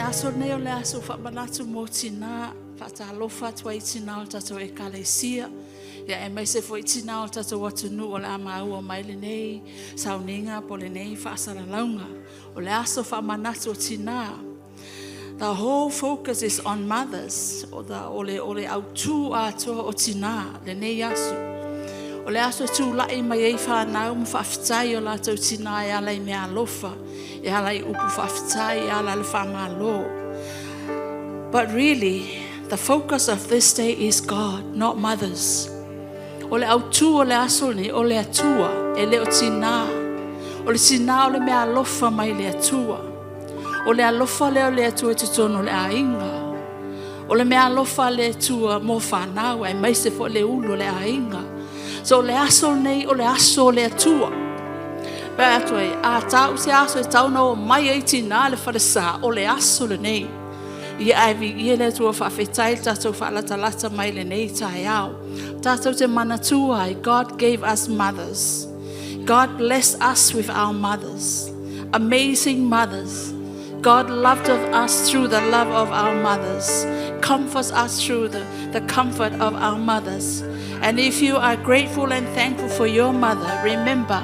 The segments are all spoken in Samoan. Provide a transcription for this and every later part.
aso lenei o le aso faamanatu mo tinā, faatalofa atu ai i tinā o le tatou Ekalesia, ia aemaise foi tinā o le tatou atunuu o le a maua mai lenei sauniga po o lenei faasalalauga. O le aso faamanatu o tinā. The whole focus is on mothers. O le autū atoa o tinā, lenei aso. O le aso e tūlai mai ai whanau ma faafetai o latou tinā e ala i mea alofa, e ala i upu faafetai, e ala i le whamalo. But really, the focus of this day is God, not mothers. O le autū o le aso nei, o le Atua, e le o tinā. O le tinā o le mea alofa mai le Atua. O le alofa lea o le Atua i totonu o le aiga. O le mea alofa le Atua mo whanau, aemaise foi le ulu o le aiga. So o le aso nei, o le aso o le Atua. Pe atu ai, a tau se aso e tau na o mai ai tinā le falesa, o le aso lenei. Ia ae viia le Atua faafetai le tatou faalatalata mai lenei taeao. Tatou te manatua ai, God gave us mothers. God blessed us with our mothers. Amazing mothers. God loved of us through the love of our mothers. Comforts us through the comfort of our mothers. And if you are grateful and thankful for your mother, remember,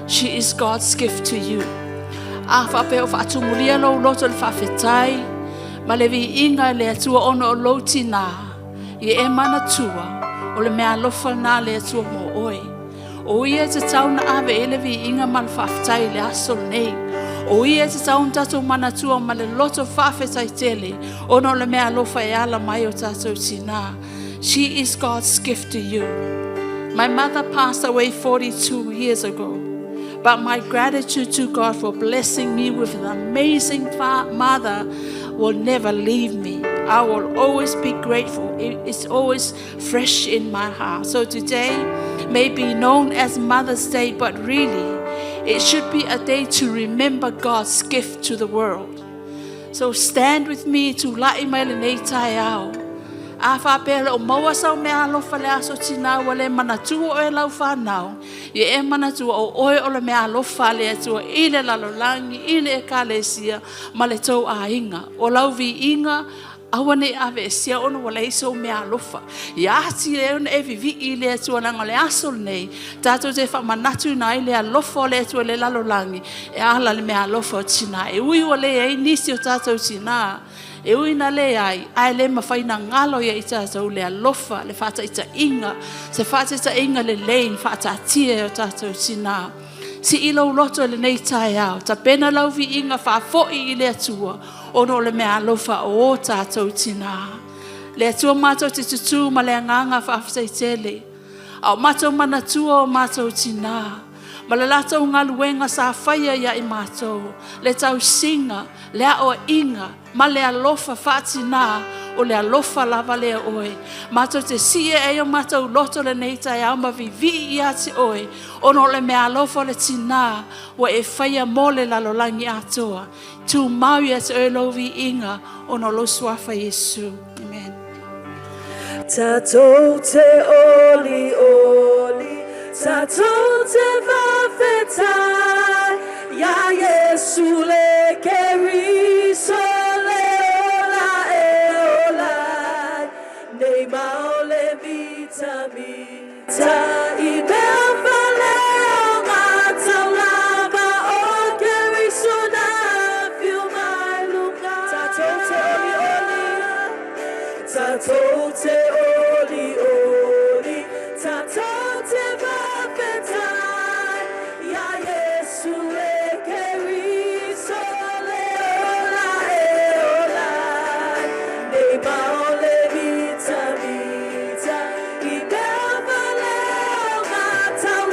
she is God's gift to you. A whaapea o whaatumulia lou loto le whaafetai, ma le viiga le Atua ona o lou tinā, i e manatua, o le mea alofa nā le Atua mo oe. O ia te tau na ave e le viiga ma le faafetai i le aso lenei. O ia te tau na tatou manatua ma le loto faafetai tele, ona o le mea alofa e ala mai o tatou tinā. She is God's gift to you. My mother passed away 42 years ago. But my gratitude to God for blessing me with an amazing mother will never leave me. I will always be grateful. It's always fresh in my heart. So today may be known as Mother's Day, but really, it should be a day to remember God's gift to the world. So stand with me to la'i mai lenei taeao. A whapea le o maua sau mea alofa le aso tinā ua le manatua o e lau whanau. Ia e manatua o oe o le mea alofa le Atua i le lalolagi, i le ekalesia, ma le tou aiga. O lau viiga, aua ne i aveesea ona ua leai sou mea alofa. Ia ati le ona e vivi'i i le Atua leaga o le aso lenei, tatou te faamanatu ai le alofa o le Atua i le lalolagi, e ala le mea alofa o tinā. E ui ua leai nisi o tatou tinā, e ui na leai, ae le mafai na galo ia i tatou le alofa, le faataitaiga, se faataitaiga lelei na faataatia e o tatou tinā. Sii lou loto i lenei taeao, tapena lau viiga faafoi i le Atua, ona o le mea alofa o o tatou tinā. Le Atua matou te tutū ma le agaga faafetai tele. A o matou manatua o matou tinā, ma le latou galuega sa faia ia i matou, le tausiga, le aoaiga, ma le alofa faatinā, o le alofa lava lea oe. Matou te sie ai o matou loto lenei taeao ma viivii ia te oe, ona o le mea alofa o le tinā, ua e faia mo le lalolagi atoa. Tu mau ia te oe lou viiga, ona o lou suafa Iesu. Amen. Tatou te oli oli, tatou te faafetai, ia Iesu le Keriso le ola e ola ai, nei ma o le mitamita i mea faleogataulava o Keriso na fiu mai luga. Tatou te oli oli, tatou te oli oli, tatou te faafetai, ia Iesu le Keriso le ola e ola ai, nei ma o le mitamita i mea faleogataulava.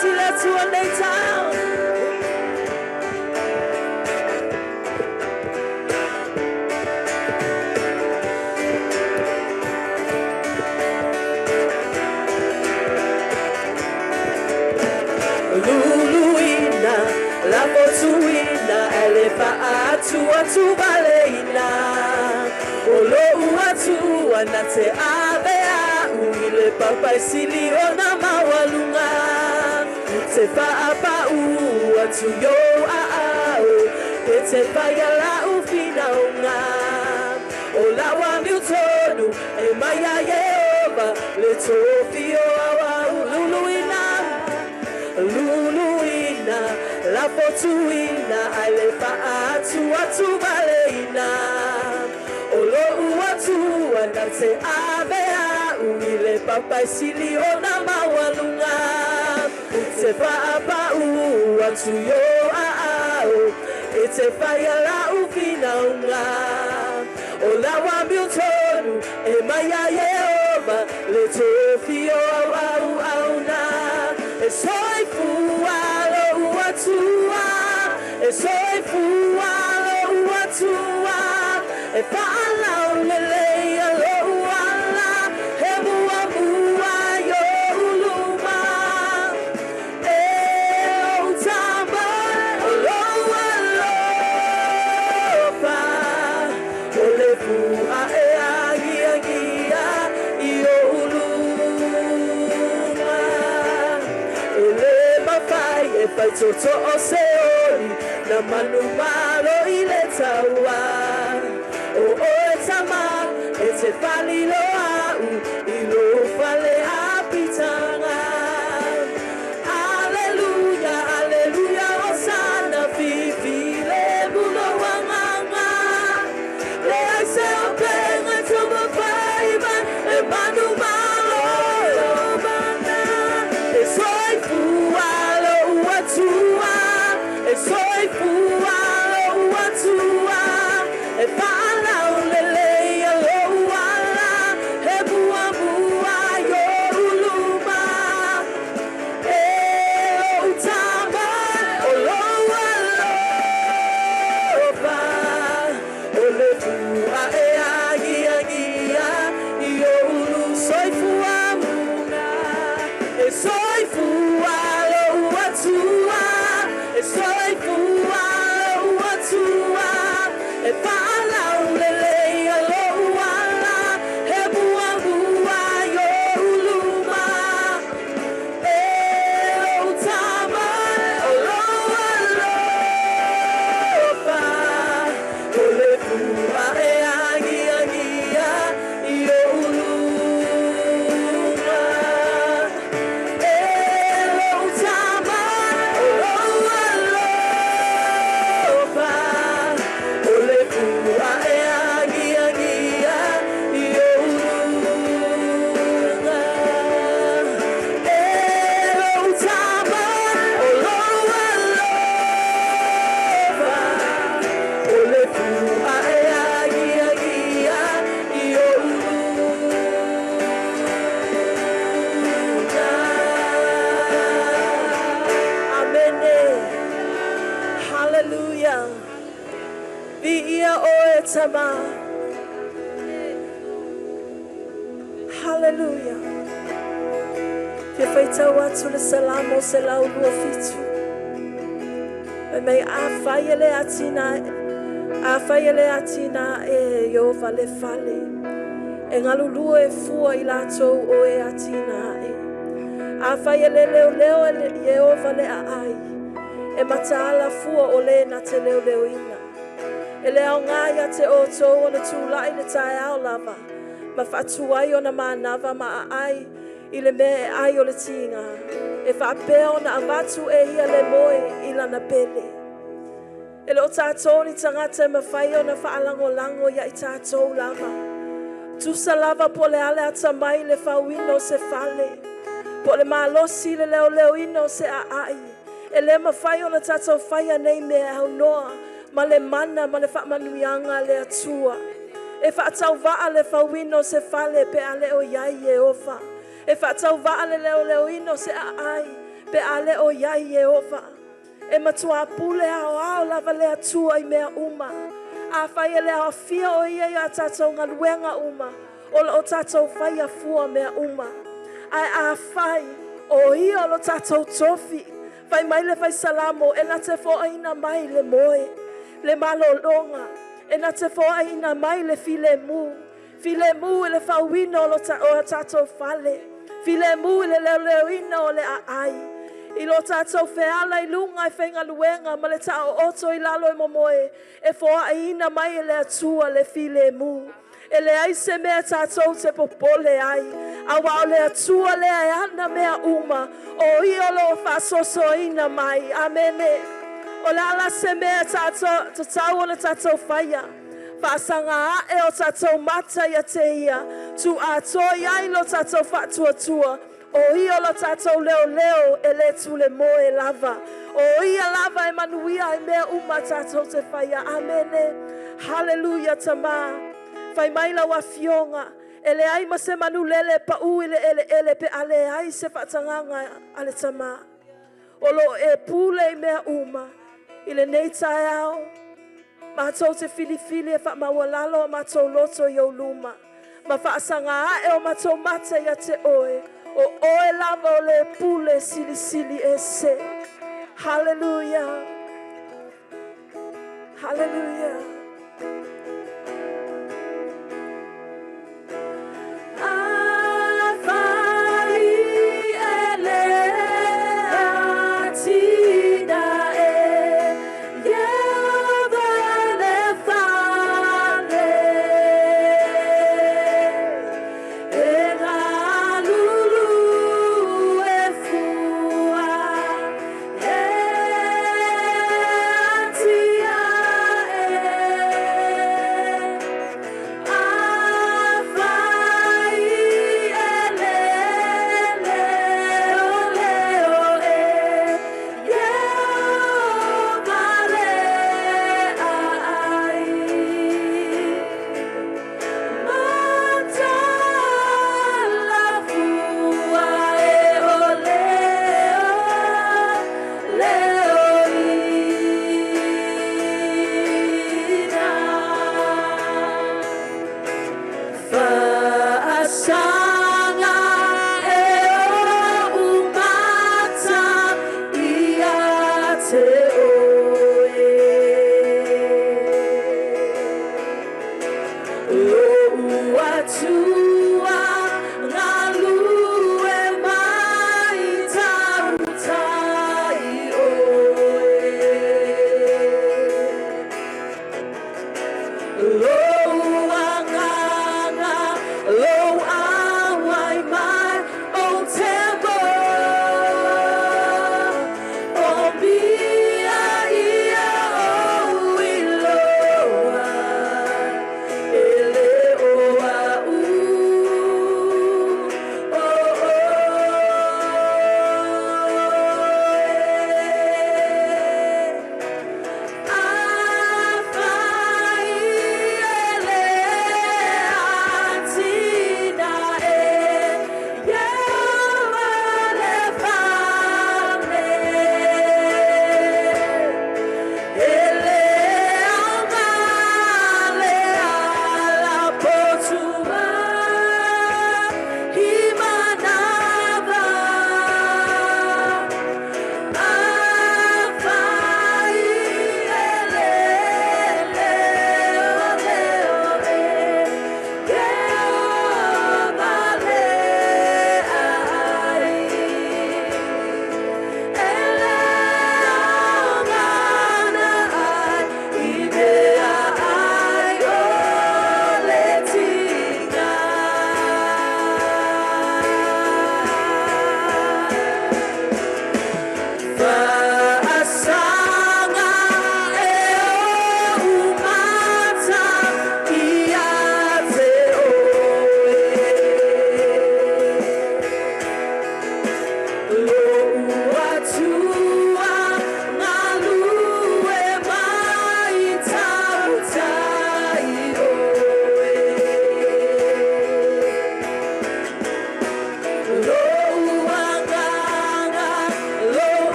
atu i le Atua lenei taeao. Luluina, lafotuina, e le faaatuatuvaleina. O lou Atua na te ave au i le papaisili o na maualuga. Te faapau atu i ou aao, e te faia lau finauga. O lau amiotonu e mai ia Ieova, le tofi o auau. Luluina, luluina, lafotuina, ae le faaatuatuvaleina. O lou Atua na te ave au i le papaisili o na maualuga. Te faapau atu i ou aao, e te faia lau finauga. O lau amiotonu e mai ia Ieova, le tofi o auauauna. E soifua lou Atua, e soifua lou Atua, e faalaulelei lou ala, he muamua i ou luma. E lou tama, o lou alofa, o le fua e agiagia i ou luma. E le mafai e faitotoo se oli, na manumalo i le taua. O oe tama, e te faliloa au i lou fale apitaga. Aleluia, aleluia, osana, fifi le mulo agaga. Leai se opega e taumafai mai, e manumalo mana. E soifua lou Atua, e soifua lou Atua, e faalaulelei lou ala, he muamua i ou luma. E lou tama, o lou alofa, o le fua e agiagia i ou lu soifua muna. E soifua lou Atua, e soifua lou Atua, e faalaulelei lou ala, he muamua i ou luma. E lou tama, o lou alofa, o le fua e agiagia i ou luma. E lou tama, o lou alofa, o le fua e agiagia i ou luma. E lou tama, o lou alofa, o le fua e agiagia i ou luma. Amene. Hallelujah. Viia oe tama. Hallelujah. Fia faitau atu le Salamo 127. Fai mai afai e le atina, afai e le atinae e Ieova le fale. E galulue fua i latou o e atinae. Afai e le leoleo e Ieova le aai. E mataala fua o le na te leoleoina. E le aoga ia te outou ona tulai le taeao lava. Ma faatuai ona manava ma aai i le mea e ai o le tiga. E faapea ona avatu e ia le moe i lana pele. E le o tatou ni tagata e mafai ona faalagolago ia i tatou lava. Tusa lava po o le a le atamai le fauina o se fale. Po o le malosi le leoleoina o se aai. E le mafai ona tatou faia nei mea e aunoa ma le mana ma le faamanuiaga a le Atua. E faatauvaa le fauina o se fale pe a le o iai Ieova. E faatauvaa le leoleoina o se aai Pe a le o i ai Ieova. E matuā pule aoao lava le Atua i mea uma. Afai e le aofia o ia i a tatou galuega uma, o lo o tatou faia fua mea uma. Ae afai o ia lo tatou tofi, fai mai le Fai Salamo, e na te foaina mai le moe, le malologa, e na te foaina mai le filemu, filemu i le fauina o lo ta, o a tatou fale, filemu i le leoleoina o le aai, i lo tatou feala i luga e faigaluega ma le taooto i lalo e momoe, e foaiina mai e le Atua le filemu. E leai se mea tatou te popole ai, auā o le Atua lea e ana mea uma, o ia o lo o faasoasoaina mai. Amene. O le a la se mea tatou tatau ona tatou faia? Faasaga ae o tatou mata ia te ia, tuuatoa i ai lo tatou faatuatua, o ia o lo tatou leoleo e le tulemoe lava. O ia lava e manuia ai mea uma tatou te faia. Amene. Haleluia Tamā. Fai mai lau afioga, e leai ma se manulele e paū i le eleele pe a leai se faatagaga a le Tamā. O lo o e pule i mea uma i lenei taeao. Matou te filifili e faamaualalo o matou loto i ou luma, ma faasaga ae o matou mata ia te oe, o oe lava o le pule silisili ese. Haleluia. Haleluia. Afai e le atinae Ieova le fale, e galulue fua e atiae.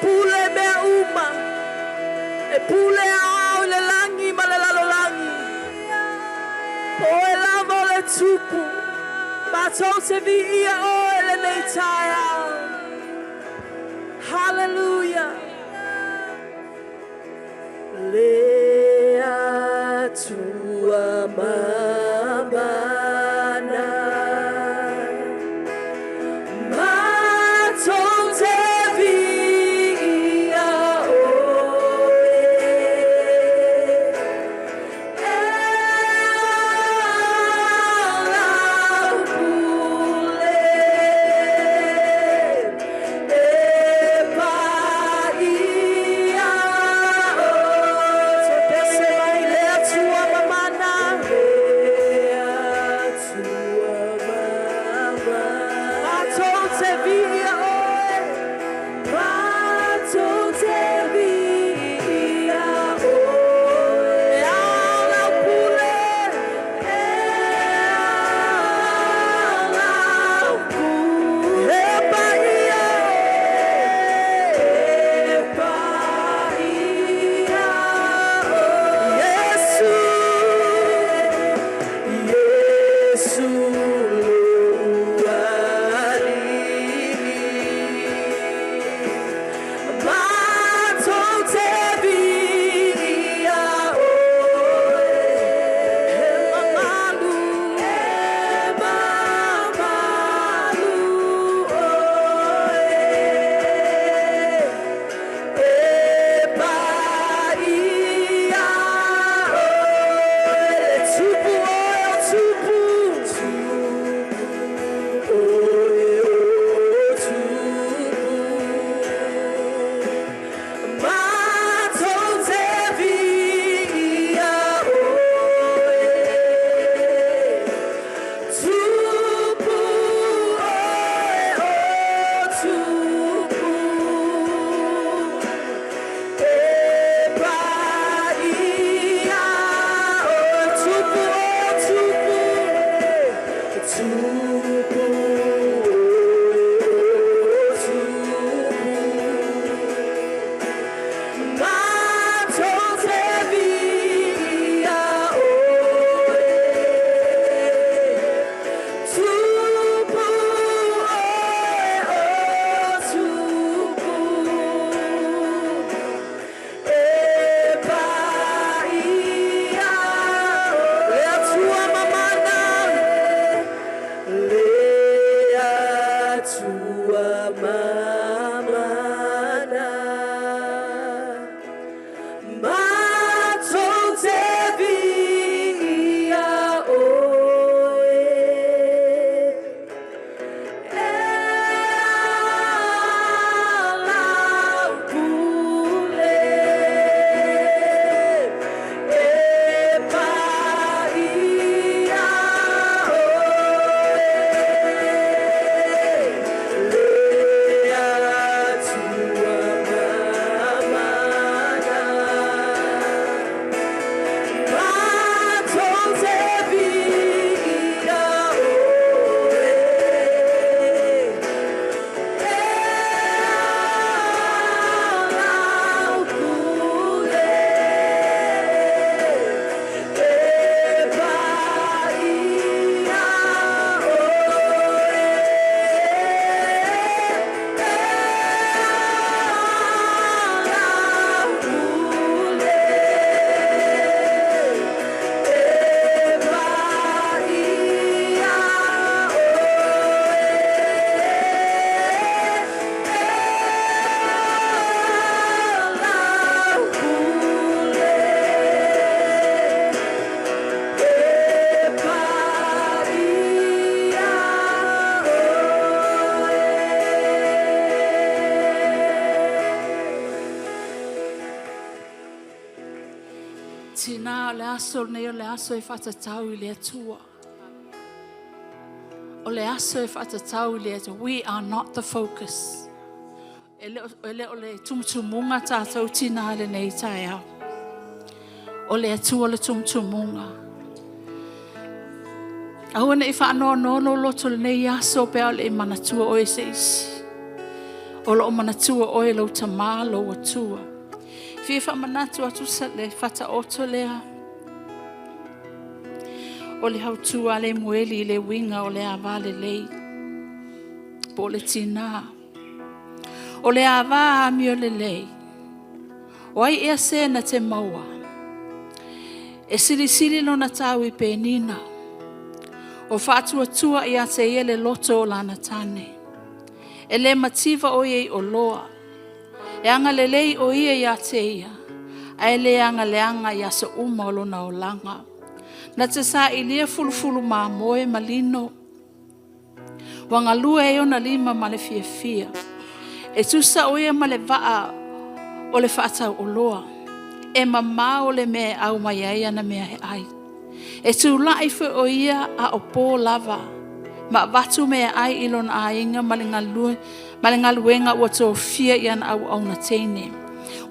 pule mea uma, e pule ao i le lagi ma le lalolagi. O oe lava o le Tupu, matou te viia oe lenei taeao. Hallelujah. Le Atua mamana, matou te viia oe. E lau pule, e paia oe. Pese mai le Atua mamana. Le Atua mamana. Matou te viia oe. Matou te viia oe. E ao lau pule. E ao lau pule. E paia oe. E paia oe. Iesu. Iesu lou Alii. Matou te viia oe. E mamalu, e mamalu oe. E paia oe. Le Tupu oe o Tupu. Tupu oe o Tupu. Matou te viia oe. Tupu oe o Tupu. E paia oe. Tupu oe o Tupu. Tupu oe o Tupu. Matou te viia oe. Tupu oe o Tupu. E paia oe. Le Atua mamana. Le Atua mamana. Matou te viia oe. E lau pule. E paia oe. Le Atua mamana. Matou te viia oe. E lau pule. E paia oe. E lau pule. E paia oe. E lau pule. E paia oe. Tina o le aso lenei o le aso e faatatau i le Atua. O le aso e faatatau i le Atua. We are not the focus. E le o le tumutumuga tatou tina lenei taeao. O le Atua le tumutumuga. Aua ne i faanoanoa loto lenei aso pe a o le i manatua oe se isi. O lo o manatua oe e lou Tama lou Atua. Fia faamanatu atu le faataoto lea o le hautua a Lemueli i le uiga o le ava lelei po o le tinā. O le ava amio lelei, o ai ea se na te maua? E silisili lona tau i penina. O faatuatua ia te ia le loto o lana tane. E le mativa o ia i oloa. E agalelei o ia ia te ia, ae le agaleaga i aso uma o lona olaga. Na te sailia fulufulu mamoe ma lino. Ua galue ai ona lima ma le fiafia. E tusa o ia ma le vaa o le faatauoloa. E mamao le mea e au mai ai ana mea e ai. E tulai foi o ia a o po lava, ma avatu meaai i lona aiga ma le galuega ua tofia i ana auauna teine.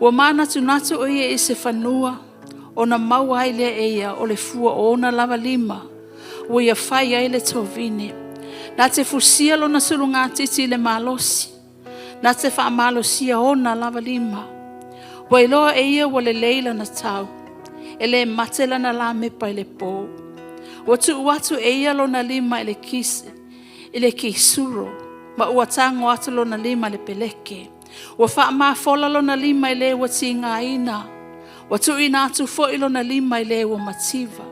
Ua manatunatu o ia i se fanua, ona maua ai lea e ia o le fua o ona lava lima, ua ia fai ai le tovine. Na te fusia lona sulugatiti i le malosi, na te faamalosia ona lava lima. Ua iloa e ia ua lelei lana tau, e le mate lana lamepa i le po. Ua tuu atu e ia lona lima i le kisuro, ma ua tago atu lona lima i le peleke. Ua faamafola lona lima i le ua tigaina, ua tuuina atu foi lona lima i le ua mativa.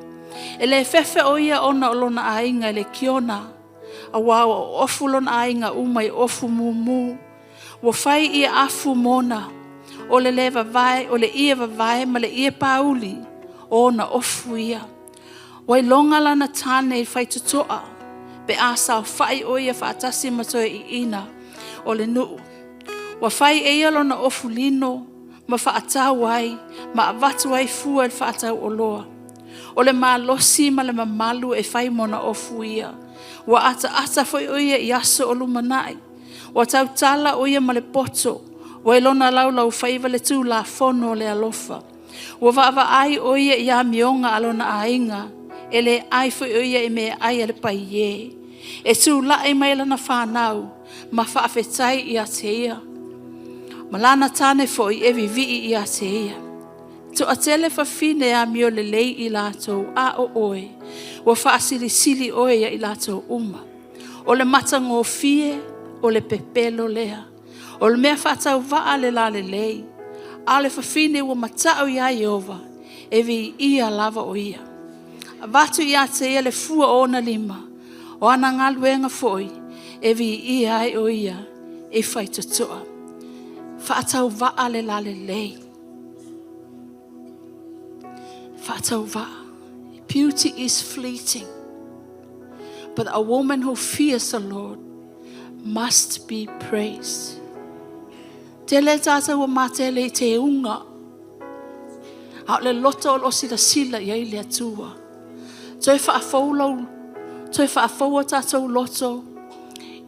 E le fefe o ia ona o lona aiga i le kiona, aua ua ofu lona aiga uma i ofu mumu. Ua fai ia afu mona, o le le vavae, o le ie vavae ma le ie pauli, o ona ofu ia. Ua iloga lana tane i faitotoa, pe a saofai o ia faatasi ma toeaiina o le nuu. Ua fai e ia lona ofu lino ma faatau ai ma avatu ai fua i le faatauoloa. O le malosi ma le mamalu e fai ma ona ofu ia. Ua ataata foi o ia i aso o lumanai. Ua tautala o ia ma le poto, ua i lona laulaufaiva le tulafono o le alofa. Ua vaavaai o ia i amioga a lona aiga, e le ai foi o ia i meaai a le paiē. E tulai mai lana fanau ma faafetai ia te ia, ma lana tane foi e vivii ia te ia. Toatele fafine amio lelei i latou, a o oe, ua faasilisili oe ia i latou uma. O le matagofie o le pepelo lea. O le mea faatauvaa le lalelei, a o le fafine ua matau ia Ieova, e viia lava o ia. Avatu ia te ia le fua o ona lima, o ana galuega foi e viia ai o ia e faitotoa. Faatauvaa le lalelei. Faatauvaa. Beauty is fleeting, but a woman who fears the Lord must be praised. Tele tātou ua matele i te uga, a o le loto o lo o silasila i ai le Atua. Toe faafou lau, toe faafou o tātou loto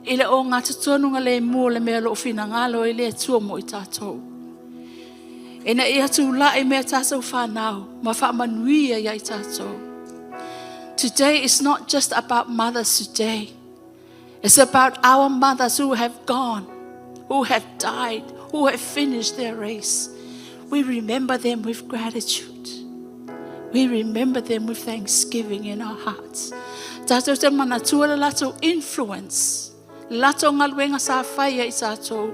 i le ogatotonu le mu o le mea o lo o finagalo ai le Atua mo i tātou. Ina ia tula'i mai a tātou whanau ma faamanuia ia i tātou. Today is not just about mothers today. It's about our mothers who have gone, who have died, who have finished their race. We remember them with gratitude. We remember them with thanksgiving in our hearts. Tātou te manatua le latou influence, le latou galuega sa fai ai tātou.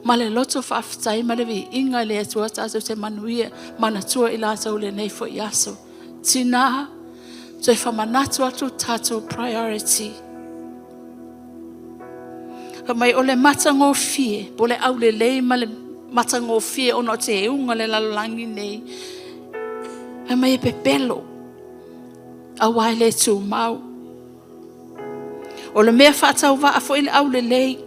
Ma le loto faafetai ma le viiga i le Atua tātou te manuia manatua i latou lenei foi aso. Tina, toe famanatu atu tātou priority. Ka mai o le matagofie, po le aulelei ma le matagofie ona o te uga le lalolagi nei. Fai mai e pepelo, aua e le tumau. O le mea faatauvaa foi le aulelei.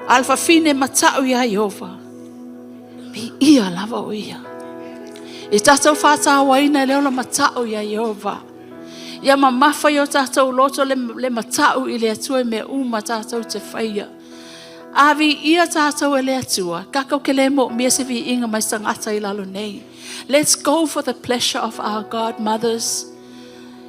A le fafine matau ia Ieova, viia lava o ia. I tātou faatauaina i le ola matau ia Ieova. Ia mamafa i o tātou loto le matau i le Atua i mea uma tātou te whaia. A viia tātou e le Atua, kākou ke le mo mea se viiga mai se tagata i lalo nei. Let's go for the pleasure of our God, mothers.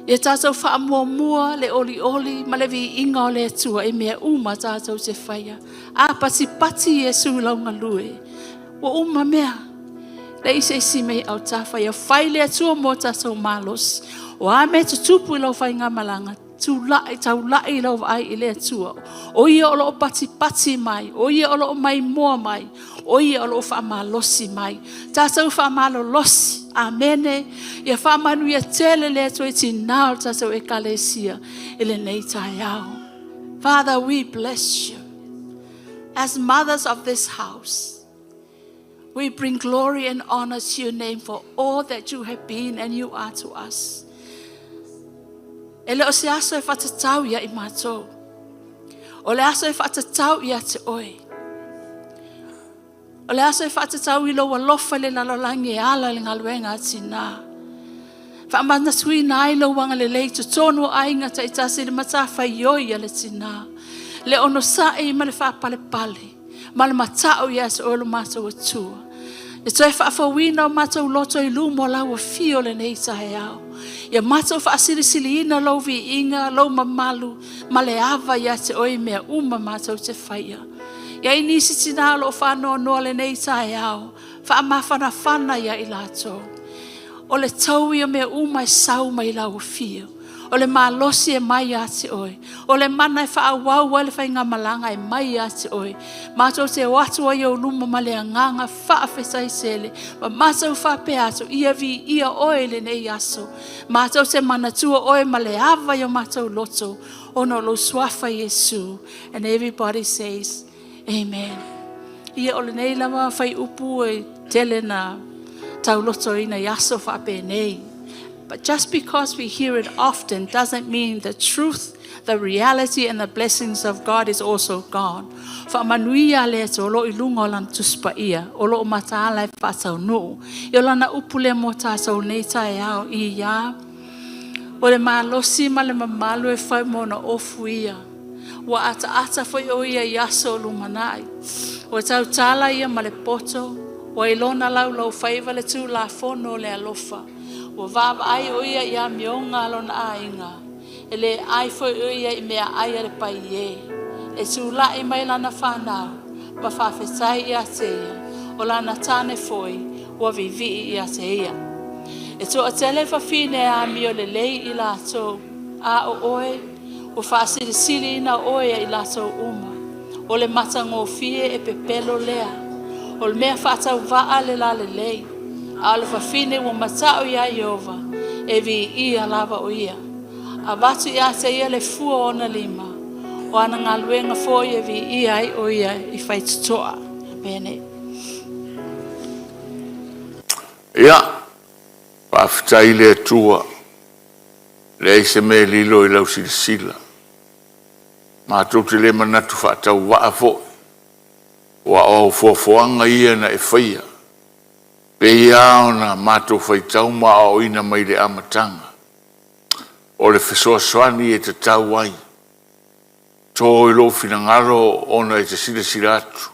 Ia tatou faamuamua le olioli ma le viiga o le Atua i mea uma tatou te faia. A patipati Iesu i lau galue, ua uma mea. Leai se isi mea i autafa ia fai le Atua mo tatou malosi. O a mea e tutupu i lau faigamalaga, tulai, taulai lau vaai i le Atua. O Ia o lo o patipati mai, o Ia o lo o maimoa mai, o Ia o lo o faamalosi mai. Tatou faamalolosi. Amene. Ia faamanuia tele le Atua i tinā o le tatou ekalesia i lenei taeao. Father, we bless you. As mothers of this house, we bring glory and honor to your name for all that you have been and you are to us. E le o se aso e whatatau ia i mātou. O le aso e whatatau ia te oe. O le aso e whatatau i lou alofa i le lalolagi e ala i le galuega a tinā. Faamanatuina ai lou agalelei i totonu o aiga taitasi i le matafaioi a le tinā. Le onosai ma le faapalepale ma le matau ia te oe lo matou Atua. E toe faafouina o matou loto i luma o lau afio lenei taeao. Ia matou faasilisiliina lou viiga, lou mamalu ma le ava ia te oe i mea uma matou te faia. Ia i nisi tinā o lo o faanoanoa lenei taeao, faamafanafana ia i latou. O le taui o mea uma e sau mai lau afio. O le malosi e mai ia te oe. O le mana e faaauau ai le faigamalaga e mai ia te oe. Matou te o atu ai i ou luma ma le agaga faafetai tele. Ma matou faapea atu, ia viia oe i lenei aso. Matou te manatua oe ma le ava i o matou loto. Ona o lou suafa Iesu. And everybody says, Amen. Ia o lenei lava fuaiupu e tele na taulotoina i aso faapenei. But just because we hear it often doesn't mean the truth, the reality and the blessings of God is also gone. Faamanuia le Atua o lo o i luga o lana Tusi Paia, o lo o mataala e faataunuu. Ia o lana upu lea mo tatou nei taeao i ia. O le malosi ma le mamalu e fai ma ona ofu ia. Ua ataata foi o ia i aso o lumanai. Ua tautala ia ma le poto, ua i lona laulaufaiva le tulafono o le alofa. Ua vaavaai o ia i amioga a lona aiga. E le ai foi o ia i meaai a le paiē. E tulai mai lana fanau, ma faafetai ia te ia. O lana tane foi, ua viivii ia te ia. E toatele fafine e amio lelei i latou, a o oe, ua faasilisiliina oe ia i latou uma. O le matagofie e pepelo lea. O le mea faatauvaa le lalelei. A o le fafine ua matau iā Ieova, e viia lava o ia. Avatu ia te ia le fua o ona lima, o ana galuega foi e viia ai o ia i faitotoa. Amene. Ia, faafetai i le Atua, leai se mea e lilo i lau silasila. Matou te le manatu faatauvaa foi, aua o au foafoaga ia na e faia, pei lava ona matou faitau ma aoaoina mai le amataga, o le fesoasoani e tatau ai. To i lou finagalo ona e te silasila atu,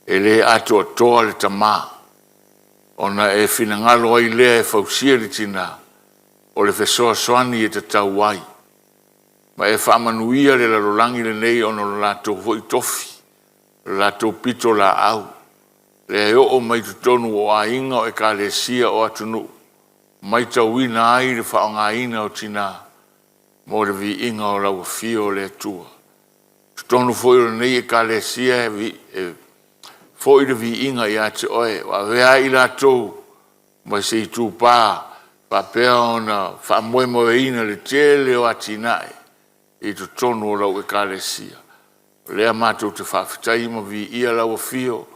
e le atoatoa le tama, ona e finagalo ai lea e fausia le tinā, o le fesoasoani e tatau ai. Ma e faamanuia le lalolagi lenei ona o lo latou foi tofi, o le latou pitolaau, lea e oo mai i totonu o aiga, o ekalesia, o atunuu, matauina ai le faaaogaina o tinā mo le viiga o lau afio o le Atua. Totonu foi o lenei ekalesia e foi le viiga ia te oe, ua avea ai i latou ma se itupa faapea ona faamoemoeina le tele o atinae i totonu o lau ekalesia. O lea matou te faafetai ma viia lau afio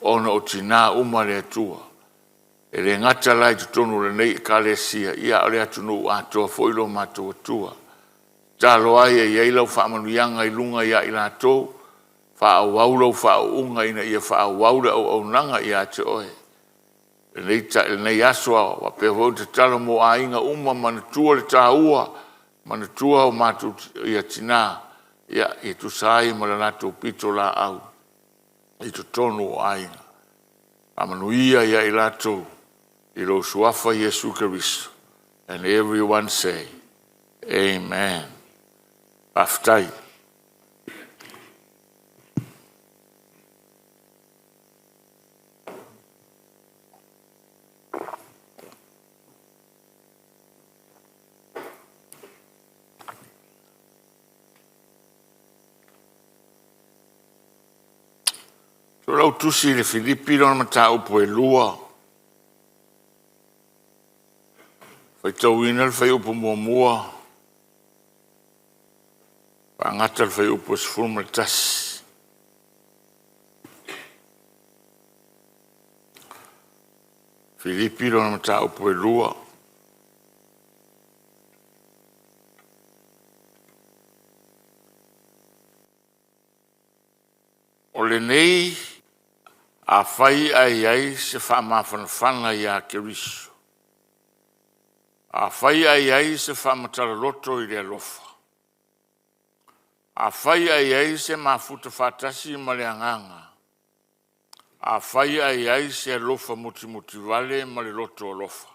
ona o tinā uma a le Atua. E le gata la i totonu o lenei ekalesia, ia a o le atunuu atoa foi lo matou Atua. Tatalo ai e i ai lau faamanuiaga i luga ia i latou, faaauau lau faauuga ina ia faaauau le auaunaga ia te oe. Lenei, lenei aso faapea foi ona tatalo mo aiga uma, manatua le taua, manatua o matou ia tinā, ia e tusa ai ma le latou pitolaau i totonu o aiga. Faamanuia ia i latou i lou suafa Iesu Keriso. And everyone say, Amen. Faafetai. So lau tusi i le Filipi lona mataupu e 2, faitauina le fuaiupu 1, faagata le fuaiupu 11. Filipi lona mataupu e 2. O lenei, afai ae i ai se faamafanafana ia Keriso, afai ae i ai se faamatalaloto i le alofa, afai ae i ai se mafuta faatasi ma le agaga, afai ae i ai se alofa mutimutivale ma le loto alofa.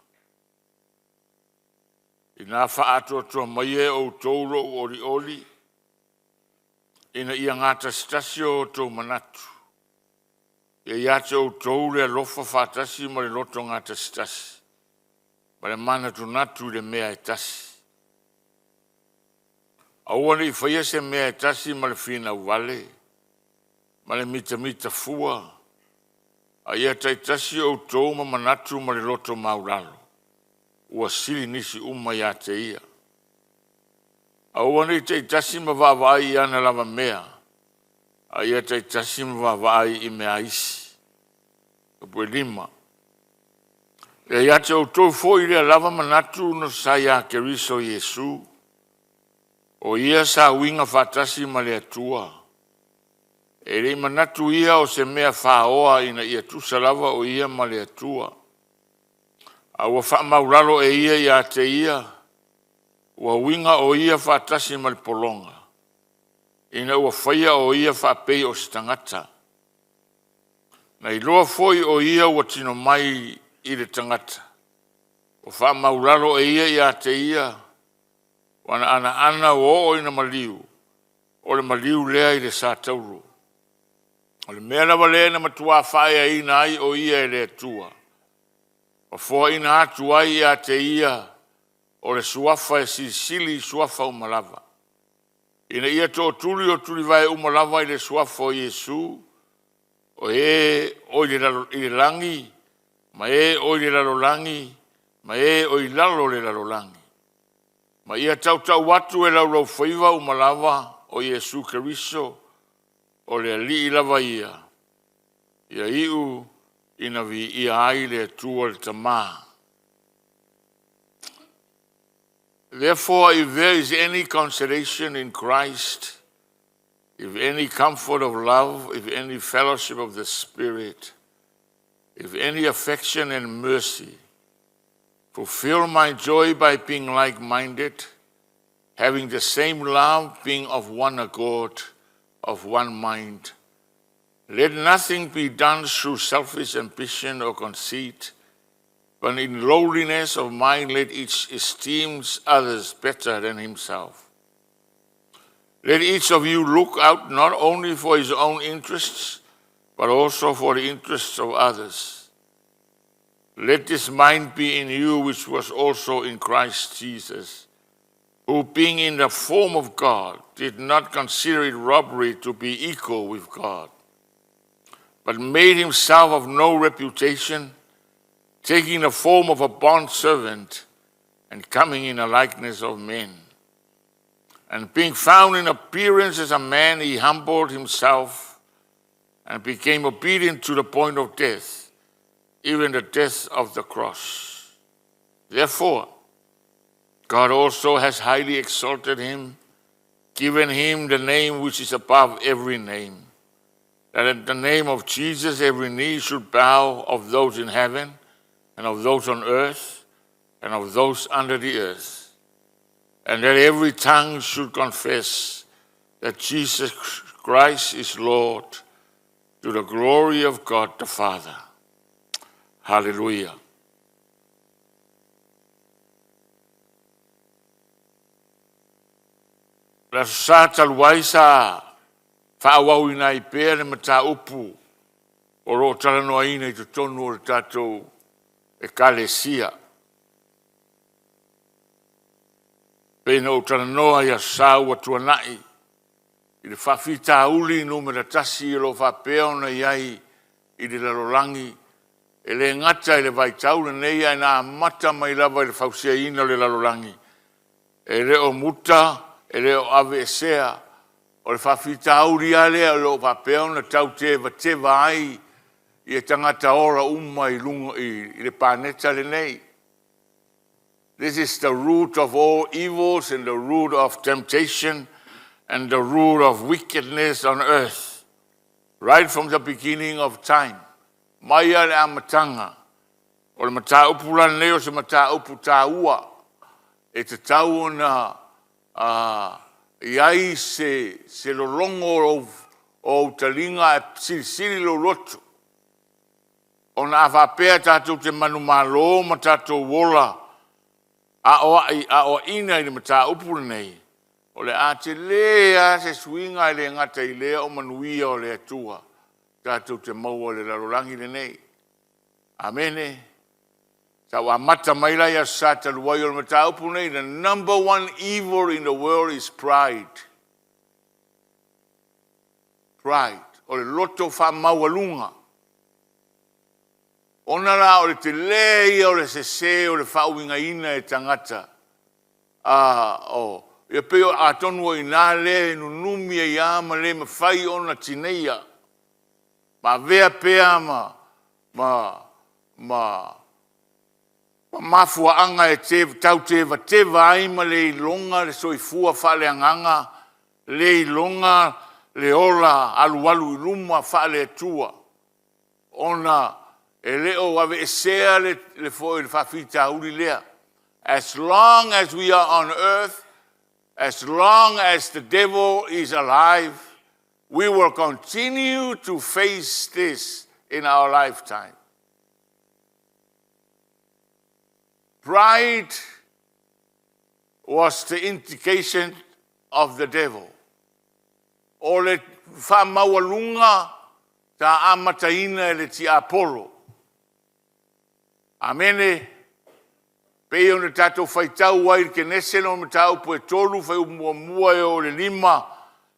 Ina faaatoatoa mai e outou lou olioli, ina ia gatasitasi o outou manatu, ia ia te outou le alofa faatasi ma le loto gatasitasi, ma le manatunatu i le mea e tasi. Aua ne i faia se mea e tasi ma le finau vale, ma le mitamita fua, a ia taitasi outou ma manatu ma le loto maulalo, ua sili nisi uma ia te ia. Aua ne i taitasi ma vaavaai i ana lava mea, a ia taitasi ma vaavaai i mea a isi. Upu e 5. Ia ia te outou foi lea lava manatu na sa ia Keriso Iesu, o ia sa uiga faatasi ma le Atua. E le i manatu ia o se mea faoa ina ia tusa lava o ia ma le Atua. A ua faamaulalo e ia ia te ia, ua uiga o ia faatasi ma le pologa, ina ua faia o ia faapei o se tagata. Na iloa foi o ia ua tino mai i le tagata, ua faamaulalo e ia ia te ia, ua na anaana ua oo ina maliu, o le maliu lea i le satauro. O le mea lava lea na matuā faaeaina ai o ia e le Atua, ma foaina atu ai ia te ia o le suafa e silisili i suafa uma lava, ina ia tootuli o tulivae uma lava i le suafa o Iesu, o e o i le lagi, ma e o i le lalolagi, ma e o i lalo o le lalolagi. Ma ia tautau atu e laulaufaiva uma lava o Iesu Keriso, o le Alii lava ia, ia iu ina viia ai le Atua le Tama. Therefore, if there is any consolation in Christ, if any comfort of love, if any fellowship of the Spirit, if any affection and mercy, fulfill my joy by being like-minded, having the same love, being of one accord, of one mind. Let nothing be done through selfish ambition or conceit, but in lowliness of mind let each esteem others better than himself. Let each of you look out not only for his own interests, but also for the interests of others. Let this mind be in you, which was also in Christ Jesus, who being in the form of God, did not consider it robbery to be equal with God, but made himself of no reputation, taking the form of a bondservant and coming in the likeness of men. And being found in appearance as a man, he humbled himself and became obedient to the point of death, even the death of the cross. Therefore, God also has highly exalted him, given him the name which is above every name, that at the name of Jesus every knee should bow, of those in heaven, and of those on earth, and of those under the earth, and that every tongue should confess that Jesus Christ is Lord, to the glory of God the Father. Hallelujah. Le Aso Sa talu ai sa faaauauina ai pea le mataupu o lo o talanoaina i totonu o le tatou Ekalesia. Pei ona ou talanoa i Aso Sa ua tuanai i le faafitauli numera tasi o lo o faapea ona i ai i le lalolagi, e le gata i le vaitau lenei ae na amata mai lava i le fausiaina o le lalolagi, e le o muta, e le o aveesea. O le faafitauli lava lea o lo o faapea ona tau tevateva ai tagata ola uma i luga i le paneta lenei. This is the root of all evils and the root of temptation and the root of wickedness on earth. Right from the beginning of time. Mai lava i le amataga. O le mataupu la lenei o se mataupu taua e tatau ona i ai se lologo o ou taliga ae silisili lou loto. Ona a faapea tatou te manumalo ma tatou ola aoaina i le mataupu lenei, o le a tele lava se suiga, e le gata i lea o manuia o le Atua tatou te maua i le lalolagi lenei. Amene. Sa ou amata mai la i Aso Sa talu ai, o le mataupu lenei, the number one evil in the world is pride. Pride, o le loto faamaualuga. Ona la o le tele ia o le sese o le faauigaina e tagata, ia pei atonu o i ina lea e nunumi ai lava ma le mafai ona tineia ma avea pea ma ma mafuaaga e tau tevateva ai ma le iloga le soifua faaleagaga, le iloga le ola alualu i luma faale-Atua, ona e le o aveesea le foi faafitauli lea. As long as we are on earth, as long as the devil is alive, we will continue to face this in our lifetime. Pride was the indication of the devil. O le faamaualuga sa amataina e le tiapolo. Amene. Pei ona tatou faitau ai i le Kenese lona mataupu e 3, fuaiupu 1 e oo i le 5,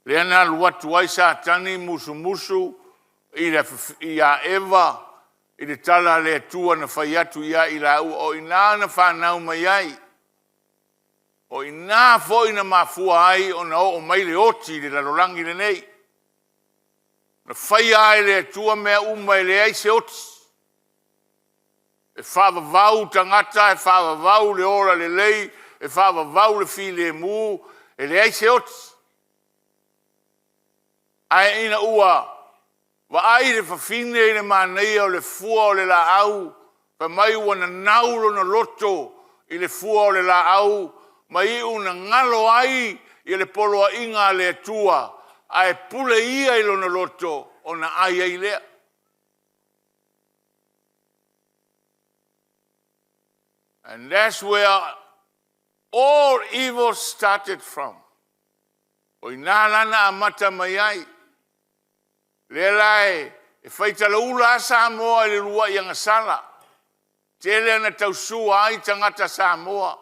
lea na alu atu ai Satani musumusu ia Eva i le tala a le Atua na fai atu ia i laua, o i ina na fanau mai ai. O i ina foi na mafua ai ona oo mai le oti i le lalolagi lenei. Na faia lava e le Atua mea uma e leai se oti. E faavavau tagata, e faavavau le ola lelei, e faavavau le filemu, e leai se oti. Ae ina ua vaai le fafine i le manaia o le fua o le laau, fai mai ua nanau lona loto i le fua o le laau, ma iu ina galo ai le poloaiga a le Atua, ae pule ia i lona loto ona ai ai lea. And that's where all evil started from. O i ina la na amata mai ai. Lea la e faitalaula lava Samoa i le uluai agasala. Tele ina tausua ai tagata Samoa,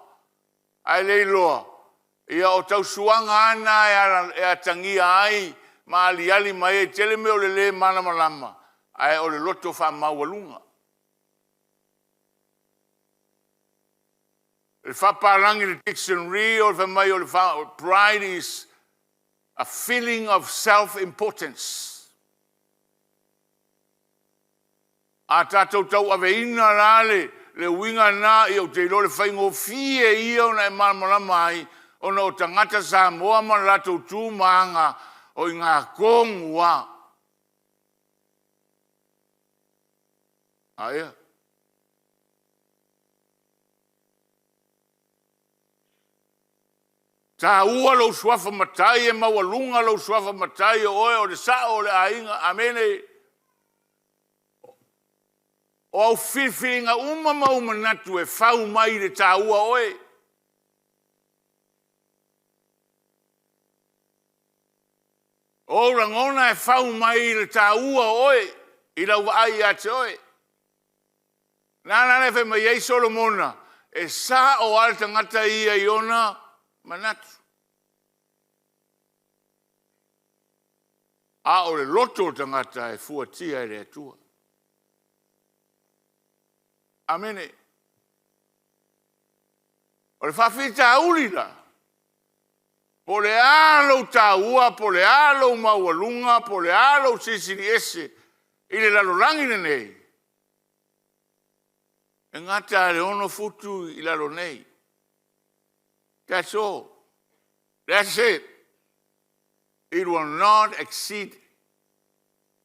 ae le iloa, ia o tausuaga lava na e atagia ai ma aliali mai ai. E tele mea o le le malamalama, ae o le loto faamaualuga. Le faapalagi i le dictionary, o le fai mai o le pride is a feeling of self-importance. A tatou tauaveina la le uiga lena, ia ou te iloa o le faigofie ia ona e malamalama ai, ona o tagata Samoa ma le latou tu ma aga, o i ina tonu lava. Aia. Taua lou suafa matai, e maualuga lou suafa matai, o oe o le sao o le aiga. Amene. O au filifiliga uma ma ou manatu e fau mai i le taua oe. O ou lagona e fau mai i le taua o oe i lau vaai ia te oe. Na ala lea fai mai ai Solomona, e sao lava le tagata ia i ona manatu. A o le loto o le tagata e fuatia e le Atua. Amene. O le faafitauli la, po o le a lou taua, po o le a lou maualuga, po o le a lou silisili ese i le lalolagi lenei, e gata lava i le 6 futu i lalo nei. That's all. That's it. It will not exceed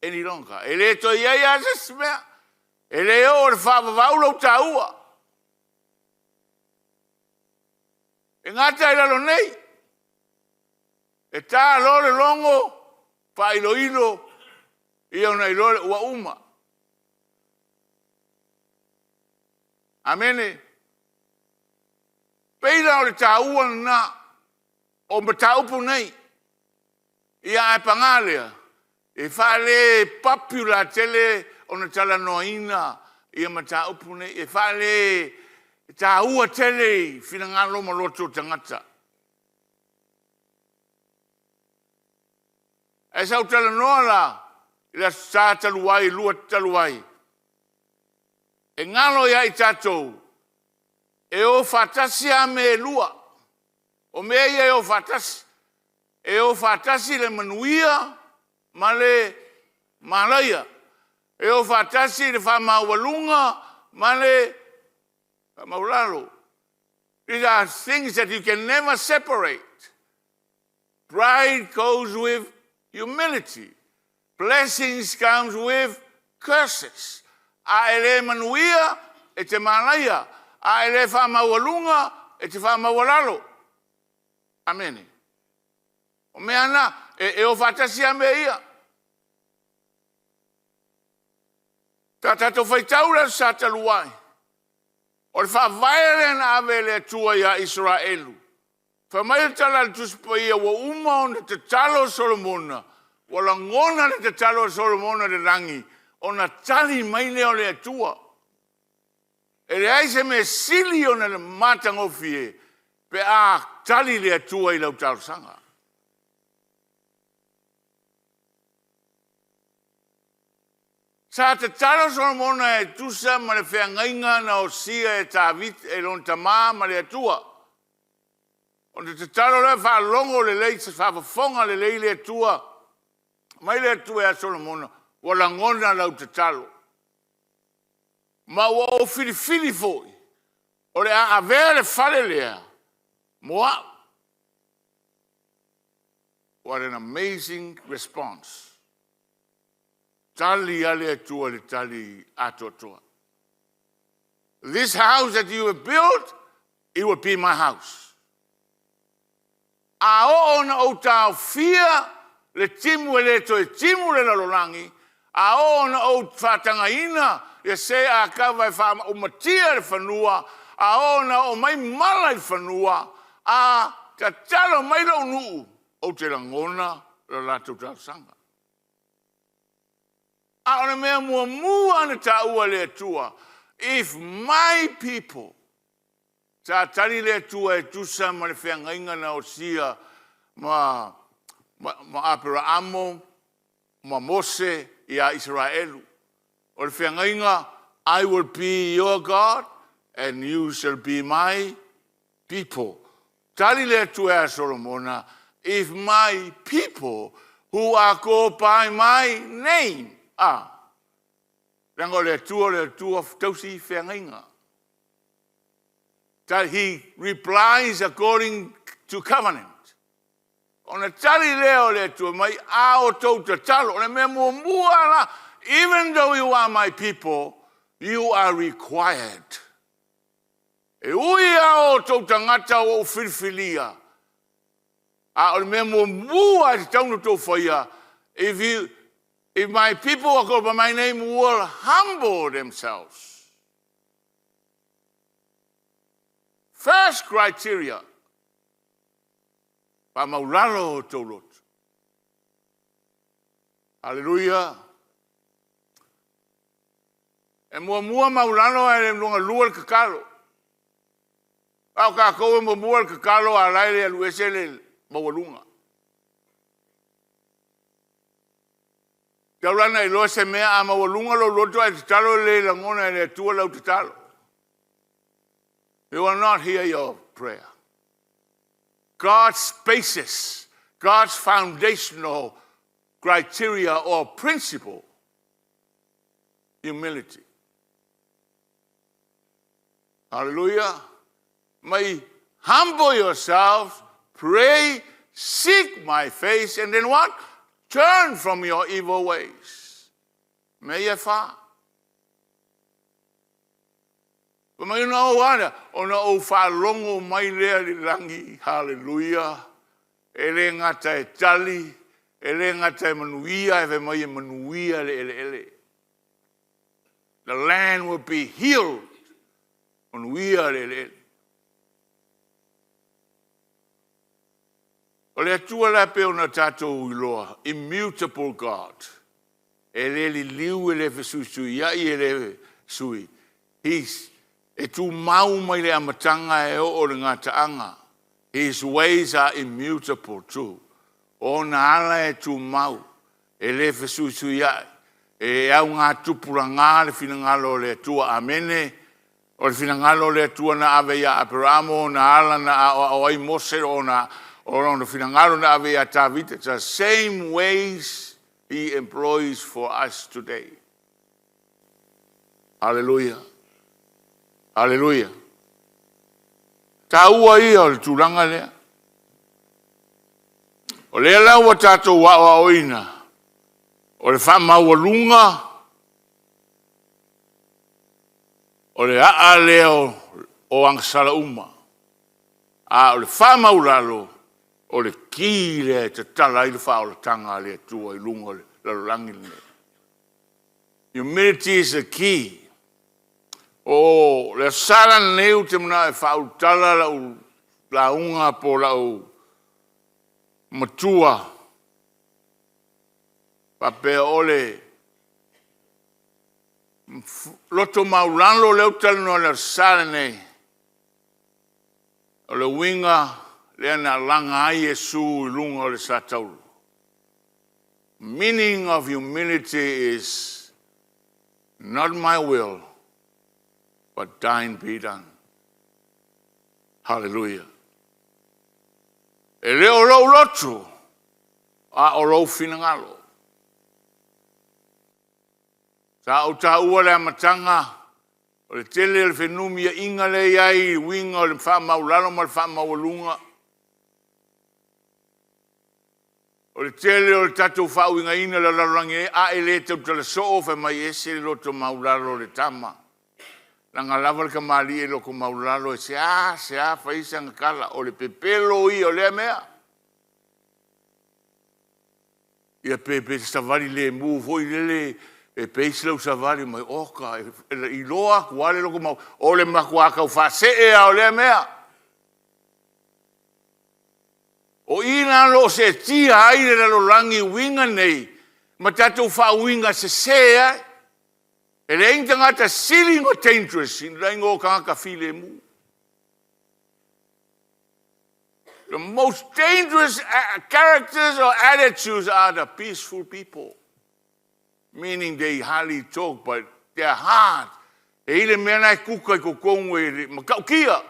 any longer. E le toe i ai lava se isi mea. E le oo i le faavavau lou taua. E gata i lalo nei. E ta loa le logo, faailoilo, ia ona iloa lea ua uma. Amene. Pei la o le taua lena o mataupu nei. Ia ae paga lea, e faale popular tele ona talanoaina ia mataupu nei, e faale taua tele i finagalo ma loto o tagata. Ae sa ou talanoa la i le Aso Sa talu ai, lua talu ai, e galo ia i tatou e o faatasi lava mea e lua. O mea ia e o faatasi. E o faatasi le manuia ma le malaia. E o faatasi le faamaualuga ma le faamaualalo. These are things that you can never separate. Pride goes with humility. Blessings comes with curses. A e le manuia, e te malaia. A e le faamaualuga, e te faamaualalo. Amene. O mea na, e o faatasi lava mea ia. Sa tatou faitau le Aso Sa talu ai, o le faavae lea na ave e le Atua ia Isaraelu. Fai mai le tala a le Tusi Paia ua uma ona tatalo Solomona, ua lagona le tatalo a Solomona i le lagi, ona tali mai lea o le Atua. E leai se mea sili ona le matagofie pe a tali le Atua i lau talosaga. Sa tatalo Solomona e tusa ma le feagaiga na osia e Tavita, e lona tama ma le Atua. Ona tatalo lea faalogo lelei, faafofoga lelei le Atua, mai le Atua ia Solomona, ua lagona lau tatalo. Ma ua ou filifili foi, o le a avea le fale lea mo au. What an amazing response. Tali a le Atua le tali atoatoa. This house that you have built, it will be my house. A oo ona ou taofia le timu e le toe timu le lalolagi, a oo ona ou faatagaina ia se a kava e faaumatia le fanua, a oo ona oo mai mala i le fanua, a tatalo mai lou nuu, ou te lagona la latou talosaga. A o le mea muamua na taua e le Atua, if my people, sa tali le Atua e tusa ma le feagaiga na osia ma Aperaamo ma Mose ia Isaraelu. O le feagaiga, I will be your God and you shall be my people. Tali le Atua ia Solomona, if my people who are called by my name, a, leaga o le Atua o le Atua tausi feagaiga. That he replies according to covenant. Ona tali lea o le Atua mai, a outou tatalo. O le mea muamua la, even though you are my people, you are required. E ui lava o outou tagata ua ou filifilia, a o le mea muamua e tatau ona outou faia, if you, if my people who are called by my name will humble themselves. First criteria, faamaulalo o outou loto. Haleluia! E muamua maulalo ae lona lua le tatalo. A o tatou e muamua le tatalo a la e le alu ese le maualuga. Tau la na iloa se mea a maualuga lou loto ae tatalo e le lagona e le Atua lau tatalo. He will not hear your prayer. God's basis, God's foundational criteria or principle, humility. Hallelujah. May humble yourselves, pray, seek my face, and then what? Turn from your evil ways. Mea ia e fa. Fai mai ona ou a ona ou faalogo mai lea i le lagi, haleluia, e le gata e tali, e le gata e manuia, ae fai mai e manuia le eleele. The land will be healed. Manuia le eleele. O le Atua la pei ona tatou iloa, immutable God. E le liliu, e le fesuisuiai, e le sui. He's, e tumau mai le amataga e oo i le gataaga. His ways are immutable too. O ona ala e tumau, e le fesuisuiai. E augatupulaga le finagalo o le Atua. Amene. O le finagalo o le Atua na ave ia Aperamo, ona ala na aoao ai Mose, ona o lona finagalo na ave ia Tavita. It's the same ways he employs for us today. Haleluia. Haleluia. Taua ia o le tulaga lea. O lea la ua tatou aoaoina, o le faamaualuga o le aa lea o agasala uma, a o le faamaulalo o le ki lea e tatala ai le faaolataga a le Atua i luga o le lalolagi lenei. Humility is the key. O le Aso Sa la lenei ou te manao e faaulutala lau lauga po o lau matua faapea o le loto maulalo lea ou te talanoa i le Aso Sa lenei, o le uiga lea na laga ai Iesu i luga o le satauro. Meaning of humility is not my will, but thine be done. Hallelujah. E le o lou loto, a o lou finagalo. Sa ou taua le amataga o le tele o le fenumiaiga lea e i ai i uiga o le faamaualalo ma le faamaualuga. O le tele o le tatou faauigaina o le lalolagi nei, a e le tautala soo, fai mai e ese le loto maualalo o le tama. Leaga lava le tamalii e loto maualalo e seasea fai sana tala. O le pepelo ia o lea mea. Ia pe pe savali lemu foi lele e pei se lau savali mai oka e iloa atu lava le loto mau o le matua tau faasee lava o lea mea. O i la o lo o seetia ai le lalolagi i uiga nei ma tatou faauiga sese ai. E leai ni tagata sili ona dangerous nai lo tagata filemu. The most dangerous characters or attitudes are the peaceful people. Meaning they hardly talk, but their heart, e i le mea la e kuka i totonu e matautia.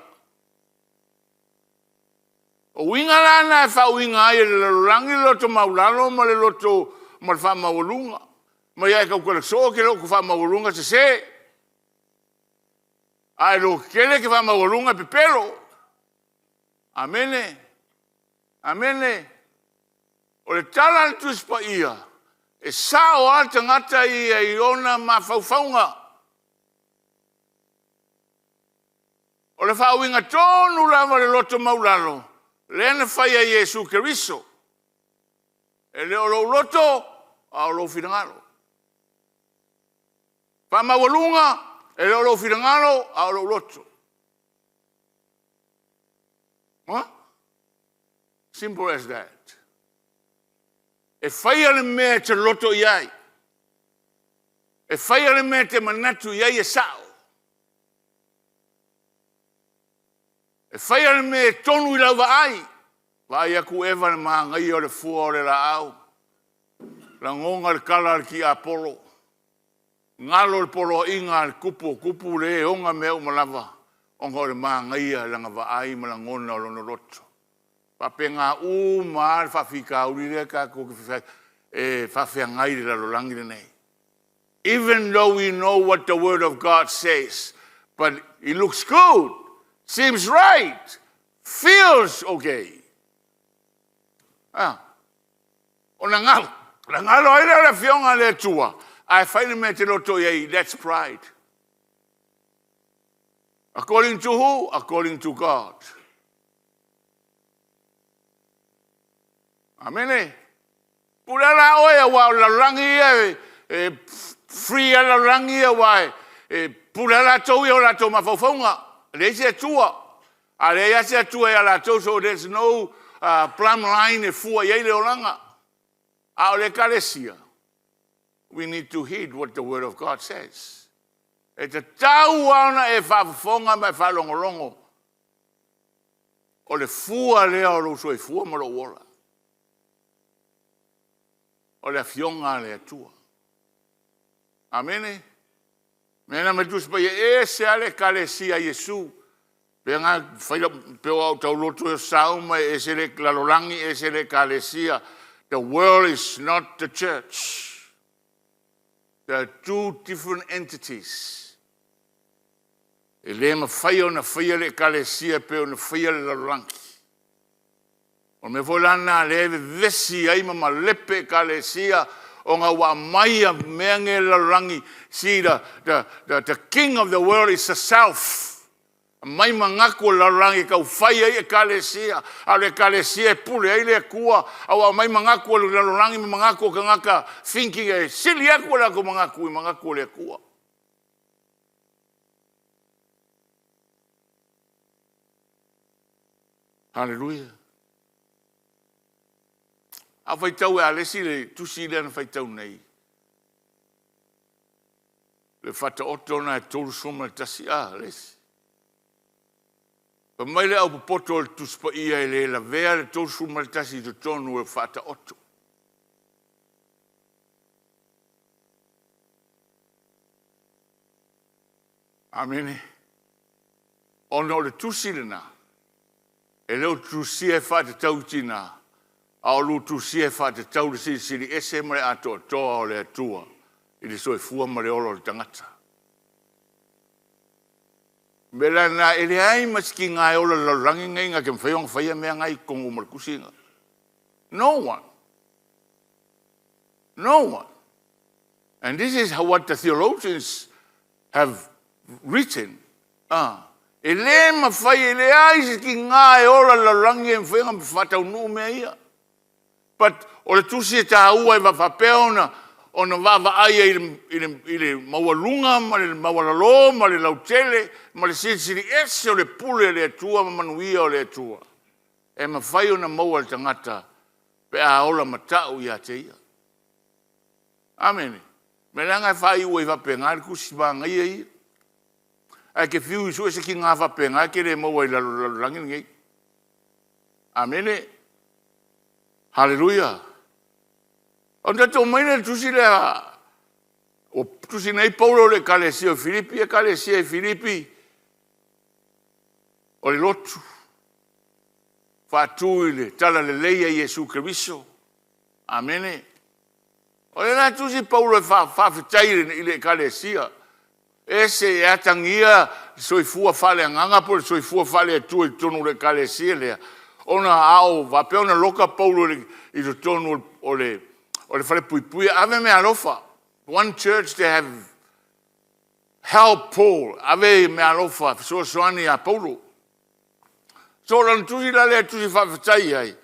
O uiga la na e faauiga ai e le lalolagi le loto maulalo ma le loto ma le faamaualuga. Mai a e tautala soo ke loto faamaualuga sese. A e lototele ke faamaualuga e pepelo. Amene. Amene. O le tala a le Tusi Paia, e sao lava le tagata ia i ona mafaufauga. O le faauiga tonu lava o le loto maulalo lea na faia e Iesu Keriso. E le o lou loto, a o lou finagalo. Faamaualuga, e le o lou finagalo, a o lou loto. Huh? Simple as that. E faia le mea e te loto i ai. E faia le mea e te manatu i ai e sao. E faia le mea e tonu i lau vaai. Vaai atu Eva i le manaia o le fua o le laau, lagona le tala a le tiapolo, galo le poloaiga a le tupu o tupu, le e ona mea uma lava, ona o le manaia i lana vaai ma lagona o lona loto. E faapena uma lava le faafitauli lea tatou te e faafeagai i le lalolagi lenei. Even though we know what the word of God says, but it looks good, seems right, feels okay. Ah. Ona galo, na galo ai lea o le afioga a le Atua, ae fai le mea e te loto i ai, that's pride. According to who? According to God. Amene. Pule la oe aua o le lalolagi ia e, e free a lalolagi ia aua e, e pule a latou ia o latou mafaufauga. E leai se Atua. A leai lava se Atua ia latou, so there's no uh, plumb line e fua i ai le olaga. A o le Ekalesia, we need to heed what the word of God says. E tatau lava ona e faafofoga ma e faalogologo o le fua lea o lou soifua ma lou ola. O le Afioga a le Atua. Amene. Mea na mai Tusi Paia, e ese lava le Ekalesia a Iesu. Pea na fai lau, pe o au tauloto e sauma, e ese le lalolagi, e ese le Ekalesia. The world is not the church. There are two different entities. E le mafai ona faia le Ekalesia e pei ona faia le lalolagi. O le mea foi la lena lea e vevesi ai ma malepe Ekalesia ona ua aumai a mea nei e le lalolagi, see the, the, the, the king of the world is the self. Aumai manatu o le lalolagi e tau fai ai Ekalesia, a o le Ekalesia e pule ai le Atua, a ua aumai manatu o le lalolagi ma manatu o tagata thinking e sili atu o latou manatu i manatu o le Atua. Haleluia. A faitau e Alesi le tusi lea na faitau nei, le Faataoto lena e 31 a Alesi. Fai mai le aupopoto o le Tusi Paia e le lavea le 31 i totonu o le Faataoto. Amene. Ona o le tusi lena, e le o tusia e faatatau i tina, a o lo tusia e faatatau le silisili ese ma le atoatoa o le Atua i le soifua ma le ola o le tagata. O le mea la lena, e leai ma se tiga e ola i le lalolagi lenei na te mafai ona faia mea na i totonu uma o le tusi lena. No one. No one. And this is what the theologians have written. Ah, e le mafai, e leai se tiga e ola i le lalolagi e mafai ona faataunuu mea ia. But o le tusi e taua e faapea ona ona vaavaai ai i le, i le, i le maualuga ma le maualalo ma le lautele ma le silisili ese o le pule a le Atua ma manuia o le Atua e mafai ona maua e le tagata pe a ola matau ia te ia. Amene. Mea leaga e faaiu ai faapena le tusi manaia ia. Ae te fiu i sue se tiga faapena e te le maua i lalo lalolagi lenei. Amene. Haleluia. Ona tatou omai lea i le tusi lea, ua tusi nei Paulo i le ekalesia o Filipi, ekalesia i Filipi, o le lotu, faatu i le talalelei a Iesu Keriso. Amene. O lea la e tusi Paulo e faafetai i le Ekalesia, ese e atagia le soifua faaleagaga po o le soifua faale-Atua i totonu o le Ekalesia lea, ona a o faapea ona loka Paulo i totonu o le o le falepuipui, ave meaalofa. One church they have help Paul, ave meaalofa fesoasoani ia Paulo. So o lana tusi la lea e tusi faafetai ai,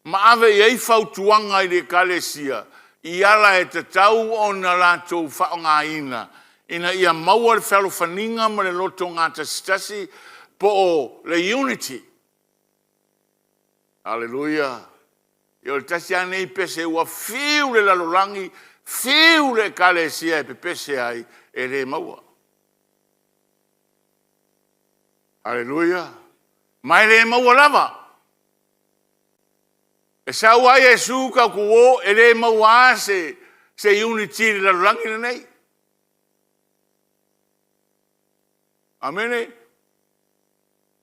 ma ave i ai fautuaga i le Ekalesia i ala e tatau ona latou faaaogaina ina ia maua le fealofaniga ma le loto gatasitasi po o le unity. Aleluia! Ia o le tasi lava lenei pese ua fiu le lalolagi, fiu le Ekalesia e pepese ai, e le maua. Aleluia! Ma e le maua lava. E sau lava Iesu tatou o, e le maua lava se, se unity i le lalolagi lenei. Amene.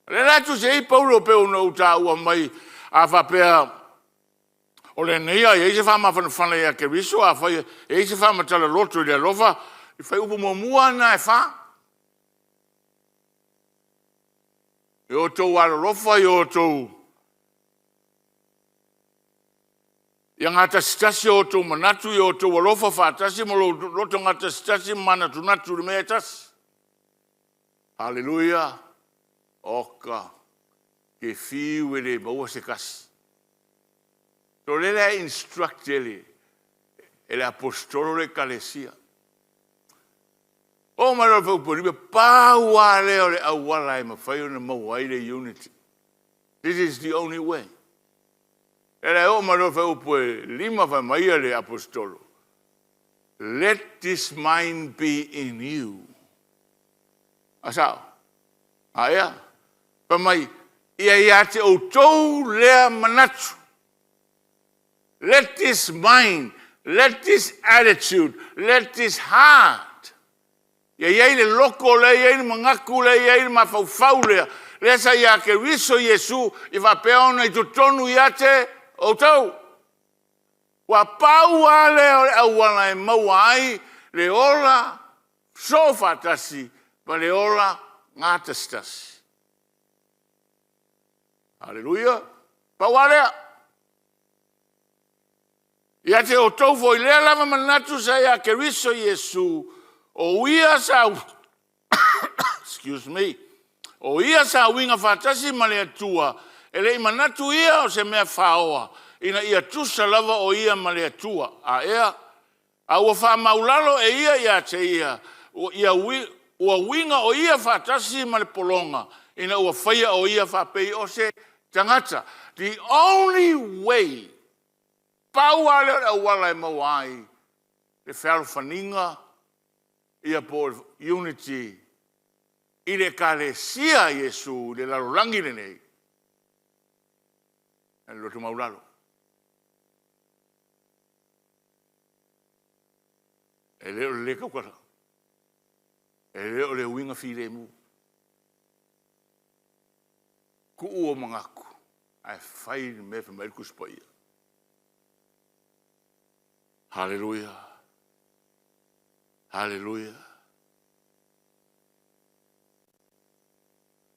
O lea la e tusi ai Paulo pei ona ou taua mai, a faapea o lenei a i ai se faamafanafana ia Keriso, afai e i ai se faamatala loto i le alofa, i fuaiupu muamua lava na e fa. I o outou alolofa, i o outou Ia gatasitasi o outou manatu i o outou alofa faatasi ma lo loto gatasitasi ma manatunatu i le mea e tasi. Haleluia! Oka, ke fiu e le maua se tasi. So lea la e instruct e le, e le Aposetolo le Ekalesia. Oo mai loa i le fuaiupu e 5, pau lava lea o le auala e mafai ona maua ai le unity. This is the only way. Lea la e oo mai loa i le fuaiupu e 5 fai mai le Aposetolo, Let this mind be in you. A sao? A ea? Fai mai, ia ia te outou lea manatu. Let this mind, let this attitude, let this heart. Ia i ai le loko lea, ia i ai le manatu lea, ia i ai le mafaufau lea, lea sa ia Keriso Iesu i faapea ona i totonu ia te outou. Ua pau lava lea o le auala e maua ai le ola soofaatasi ma le ola gatasitasi. Aleluia! Pau lava lea. Ia te outou foi lea lava manatu sa ia Keriso Iesu, o ia sa excuse me, o ia sa uiga faatasi ma le Atua, e le i manatu ia o se mea faoa, ina ia tusa lava o ia ma le Atua. A ea? A ua faamaulalo e ia ia te ia, ia ua uiga o ia faatasi ma le pologa, ina ua faia o ia faapei o se tagata. The only way, pau lava lea o le auala e maua ai le fealofaniga ia po o le unity i le Ekalesia a Iesu i le lalolagi lenei, e le loto maualalo. E le o le lē tautala, e le o le uiga filemu. Tuu ou manatu ae fai le mea e fai mai ai le Tusi Paia. Haleluia! Haleluia!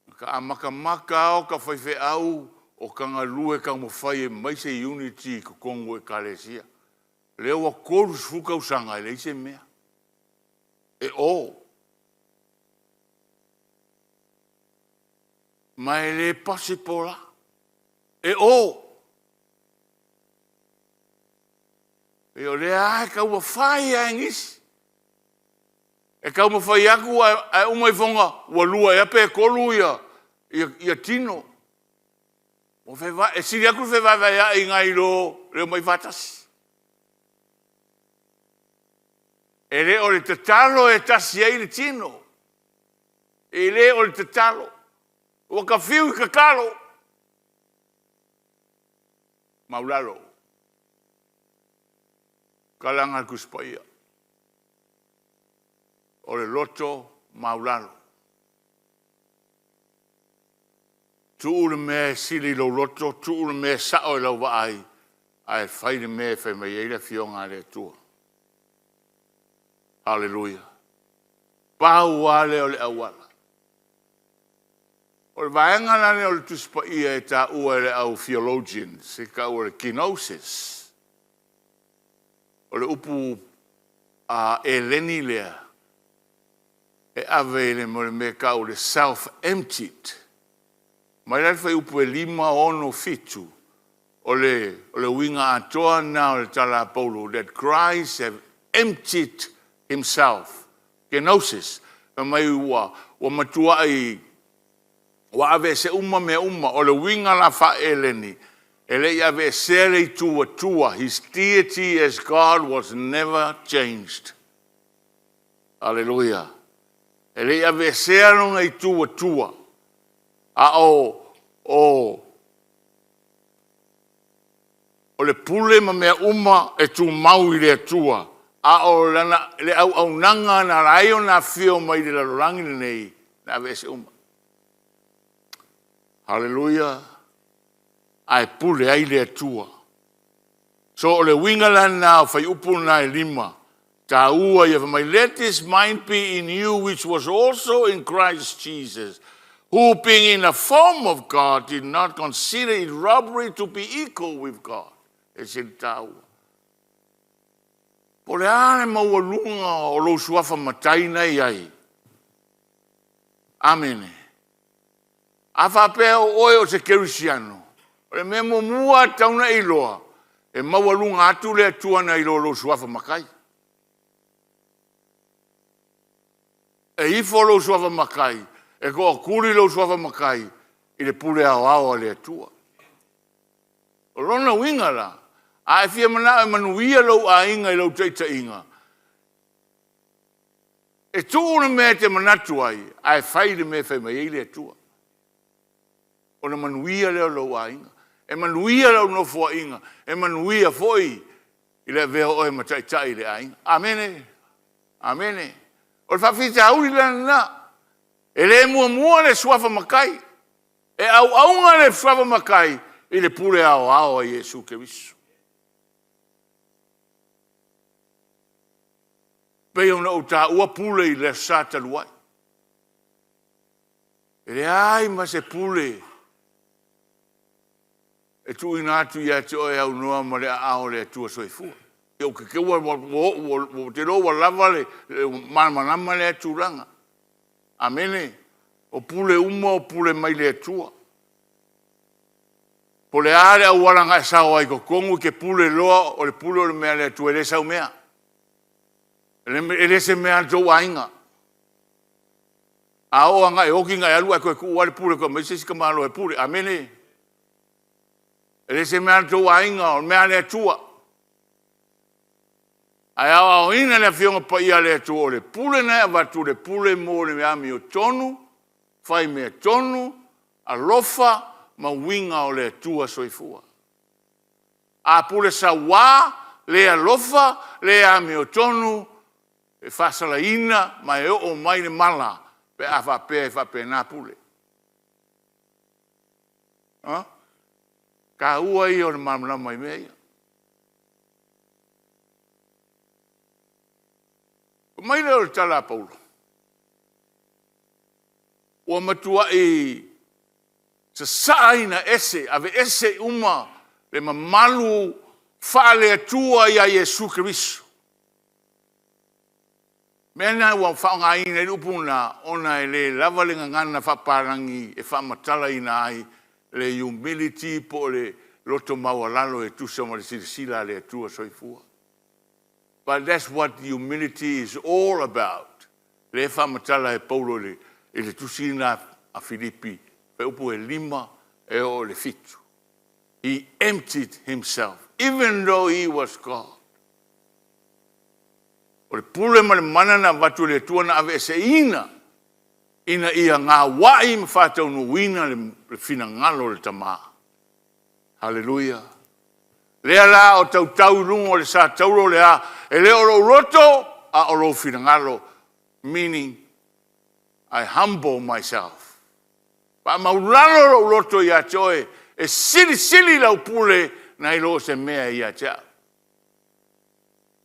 Na ka amatamaka lava o ka faifeau o ka galue taumafai e mai se unity i totonu o Ekalesia. Lea ua 30 tausaga e leai se mea e o. Ma e le possible la. E o. E o lea lava e taumafai lava e nisi. E taumafai atu ae uma ifoga ua lua ea pe tolu ia, ia, ia tino. Ua feva, e sili atu le fevaevaea'i nai lo le omai faatasi. E le o le tatalo e tasi ai le tino. E le o le tatalo. Ua ta fiu i tatalo. Maulalo. Kalaga a le Tusi Paia. O le loto maulalo. Tuu le mea e sili i lou loto, tuu le mea e sao i lau vaai, ae fai le mea e fai mai ai le Afioga a le Atua. Haleluia. Pau lava lea o le auala. O le vaega la lea o le Tusi Paia e taua e le au theologians, e taua o le kenosis. O le upu Eleni lea e ave i le mea e tau o le self-emptied. Mai la le fuaiupu e 5, 6, 7, o le, o le uiga atoa lena o le tala a Paulo, that Christ have emptied himself. Kenosis, fai mai ua, ua matuai, ua aveese uma mea uma. O le uiga la faa-Eleni, E le i aveesea le Itu Atua, His deity as God was never changed. Aleluia. E le i aveesea lona Itu Atua, a o, o, o le pule ma mea uma e tumau i le Atua, a o lana, le auaunaga na ala ai ona afio mai i le lalolagi lenei, na aveese uma. Haleluia! Ae pule ai le Atua. So o le uiga la lena o fuaiupu na e lima, taua ia fai mai, Let this mind be in you which was also in Christ Jesus, who being in the form of God did not consider it robbery to be equal with God. E ese le taua. Po o le a le maualuga o lou suafa matai na e i ai? Amene. A faapea o oe o se kerisiano, o le mea muamua e tatau ona e iloa, e maualuga atu le Atua nai lo lou suafa matai. E ifo lou suafa matai, e toatuli lou suafa matai i le pule aoao a le Atua. O lona uiga la, a e fia manao e manuia lou aiga i lou taitaiga, E tuu le mea e te manatu ai, ae fai le mea e fai mai ai le Atua. Ona manuia lea o lou aiga. E manuia lau nofoaiga, e manuia foi i le avea o oe ma taitai i le aiga. Amene. Amene. O le faafitauli la lena. E le muamua le suafa matai. E auauna le suafa matai i le pule aoao a Iesu Keriso. Pei ona ou taua pule i le Aso Sa talu ai. E leai ma se pule e tuuina atu ia te oe e aunoa ma le aao o le Atua Soifua. Ia ou te teua ua ou te iloa ua lava le malamalama lea tulaga. Amene. O pule uma o pule mai le Atua. Po o le a le auala na e sao ai i totonu, e te pule loa o le pule o le mea a le Atua, e le sau mea. E le se mea a lo outou aiga. A oo lava ina e oti na e alu ae toe tuu lava le pule toe aumai se isi tamaloa e pule. Amene. E le se mea a lo outou aiga, o le mea a le Atua. Ae aoaoina le Afioga Paia a le Atua, o le pule na e avatu, o le pule mo le amiotonu, fai mea tonu, alofa ma uiga o le Atua Soifua. A pule sauā, le alofa, le amiotonu, e faasalaina ma e oo mai le mala pe a faapea e faapena pule. O taua ia o le malamalama i mea ia. Fai mai lea o le tala a Paulo, ua matuai sasaaina ese, aveese uma le mamalu faale-Atua ia Iesu Keriso. O le mea lena ua faaaogaina ai le upu lena, ona e le lava le gagana faapalagi e faamatalaina ai le humility po o le loto maualalo e tusa ma le silasila a le Atua Soifua. But that's what humility is all about. Lea e faamatala e Paulo i le tusi lena a Filipi, fuaiupu e 5 e oo i le 7. He emptied himself, even though he was God. O le pule ma le mana na avatu e le Atua na aveeseina ina ia gauai ma faataunuuina le finagalo o le Tama. Haleluia! Lea la o tautau i luga o le sa tauro le a, e le o lou loto, a o lou finagalo, meaning I humble myself. Faamaulalo lou loto ia te oe, e silisili lau pule nai lo se mea ia te au.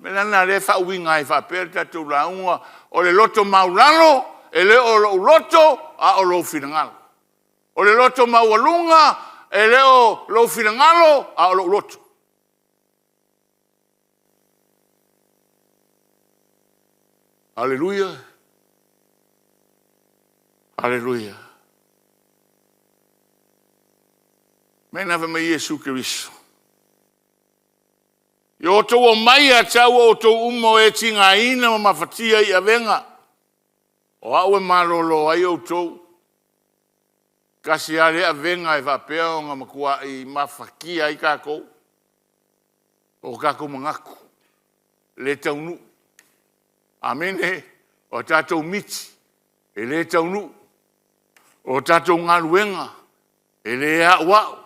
O le mea la lena o lea e faauiga ai faapea le tatou lauga, o le loto maulalo, e le o lou loto, a o lou finagalo. O le loto maualuga, e le o lou finagalo, a o lou loto. Aleluia! Aleluia! Mea na fai mai Iesu Keriso. Ia outou omai ia te au o outou uma o e tigaina ma mafatia i avega, o au e malolo ai outou. Tasi lava lea avega e faapea ona matuai mafatia ai tatou, o tatou manatu le taunuu. Amene. O a tatou miti e le taunuu. O tatou galuega e le auau.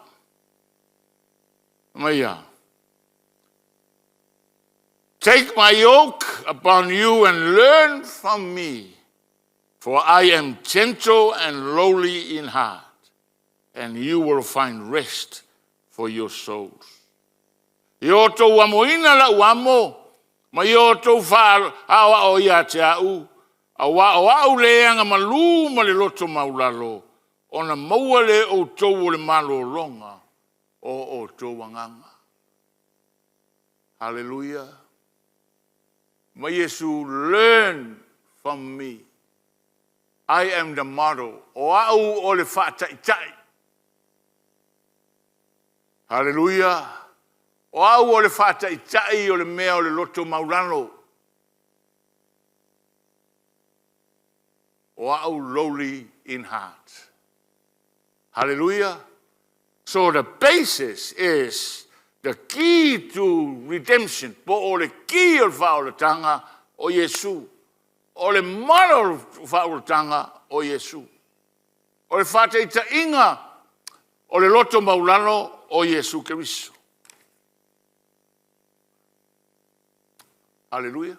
Fai mai e a? Take my yoke upon you and learn from me, for I am gentle and lowly in heart, and you will find rest for your souls. Ia outou amoina lau amo, ma ia outou faaoao ia te au, aua o au le agamalu ma le loto maualalo, ona maua lea e outou o le malologa o outou agaga. Hallelujah. Mai Iesu, learn from me. I am the model. O au o le faataitai. Hallelujah. O au o le faataitai o le mea o le loto maulalo. O au lowly in heart. Hallelujah. So the basis is the key to redemption, po o le key o le faaolataga o Iesu. O le model o faaolataga o Iesu. O le faataitaiga o le loto maulalo o Iesu Keriso. Hallelujah.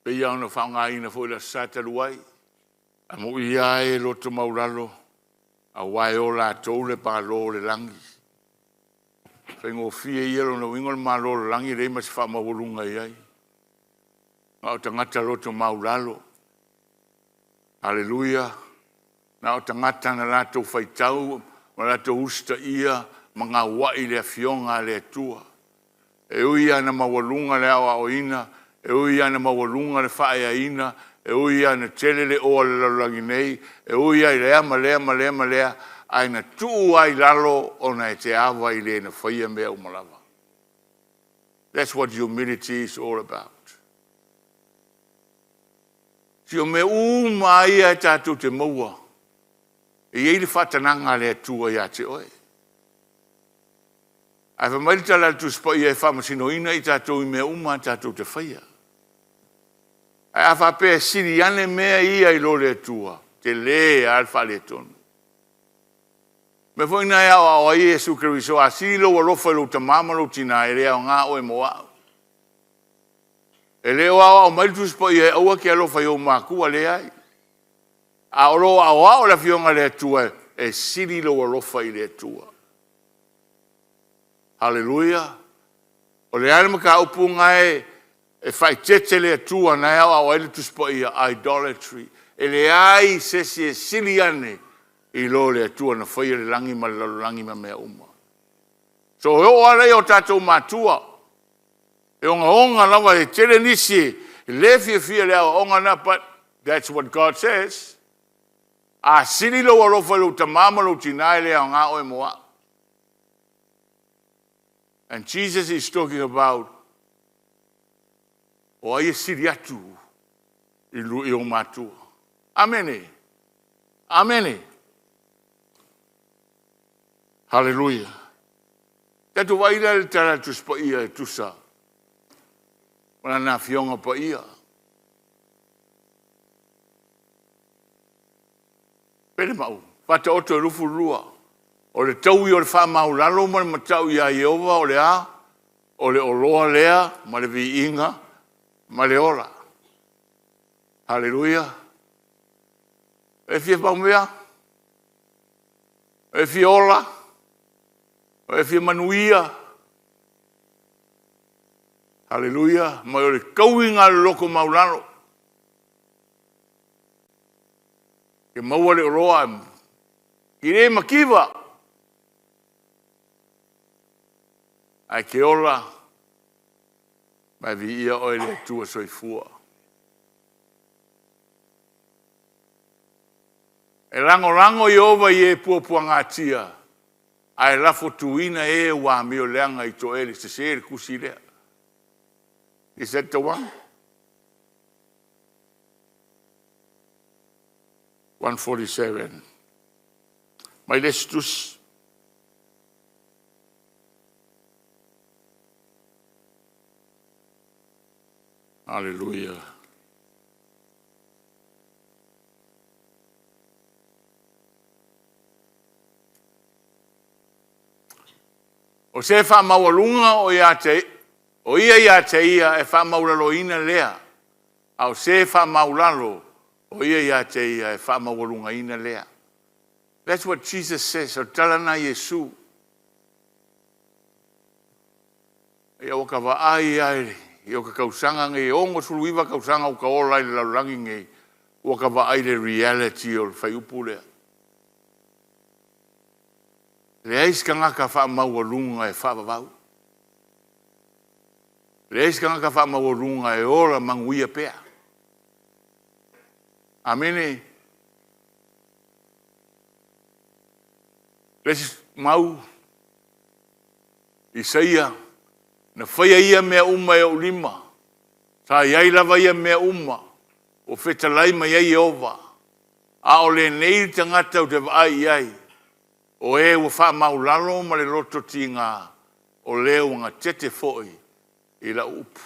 Pei lava ona faaaogaina foi i le Aso Sa talu ai, amuia ai e loto maulalo, aua e o latou le Malo o le lagi. E faigofie ia lona uiga o le Malo o le lagi e leai ma se faamaualuga e i ai. Na o tagata loto maulalo. Aleluia! Na o tagata na latou faitau ma latou usitaia ma gauai i le Afioga a le Atua. E ui lava ina maualuga le aoaoina, e ui lava ina maualuga le faaeaina, e ui lava ina tele le oa o le lalolagi nei, e ui lava i lea ma lea ma lea ma lea, ae na tuu lava i lalo ona e te ava i Le na faia mea uma lava. That's what humility is all about. Si o mea uma lava ia e tatou te maua, e i ai le faatanaga a le Atua ia te oe. Ae fai mai le tala a le Tusi Paia e faamasinoina i tatou i mea uma tatou te faia. Ae a faapea e sili ane mea ia i lo le Atua, tele lava le faaletonu. O le mea foi lena e aoao ai Iesu Keriso, a sili lou alofa i lou tama ma lou tina, e le aoga oe mo au. E le o aoao mai le Tusi Paia e aua e te alofa i ou matua, leai. A o lo o aoao le Afioga a le Atua e sili lou alofa i le Atua. Haleluia! O le a le mataupu lena e faaeteete le Atua na e aoao ai le Tusi Paia? Idolatry. E leai se isi e sili ane i lo le Atua na faia le lagi ma le lalolagi ma mea uma. So e oo lava la i o tatou matua, e ogaoga lava, e tele nisi e le fiafia i le aoaoga lena, but that's what God says. A sili lou alofa i lou tama ma lou tina, e le aoga oe mo au. And Jesus is talking about o ai e sili atu i ou matua. Amene. Amene. Haleluia. Tatou vaai lea i le tala a le Tusi Paia e tusa ma lana Afioga Paia. Pele mau, Faataoto e 22. O le taui o le faamaulalo ma le matau iā Ieova o le a? O le oloa lea ma le viiga ma le ola. Haleluia. E fia paumea? E fia ola? E fia manuia? Haleluia. Ma o le tauiga a le loto maulalo. E maua le oloa e le mativa, ae ke ola ma e viia oe le Atua soifua. E lagolago Ieova i e puapuagatia, ae lafotuina e ua amioleaga i toele. Sese le tusi lea. Is that the one? 147. Mai le isi tusi. Aleluia. O se faamaualuga o ia te, o ia ia te ia e faamaualaloina lea, a o se faamaulalo o ia ia te ia e faamaualugaina lea. That's what Jesus says. O le tala lena a Iesu. Ia ua ka vaai lava i o ka tausaga nei, e 69 tausaga ua ka ola ai i le lalolagi nei, ua ka vaai i le reality o le fuaiupu lea. E leai se tagata faamaualuga e faavavau. E leai se tagata faamaualuga e ola manuia pea. Amene. Le isi mau, Isaia, na faia ia mea uma e ou lima, sa i ai lava ia mea uma, ua fetalai mai ai Ieova, a o lenei le tagata ou te vaai i ai, o e ua faamaulalo ma le loto tiga, o le ua gatete foi i lau upu.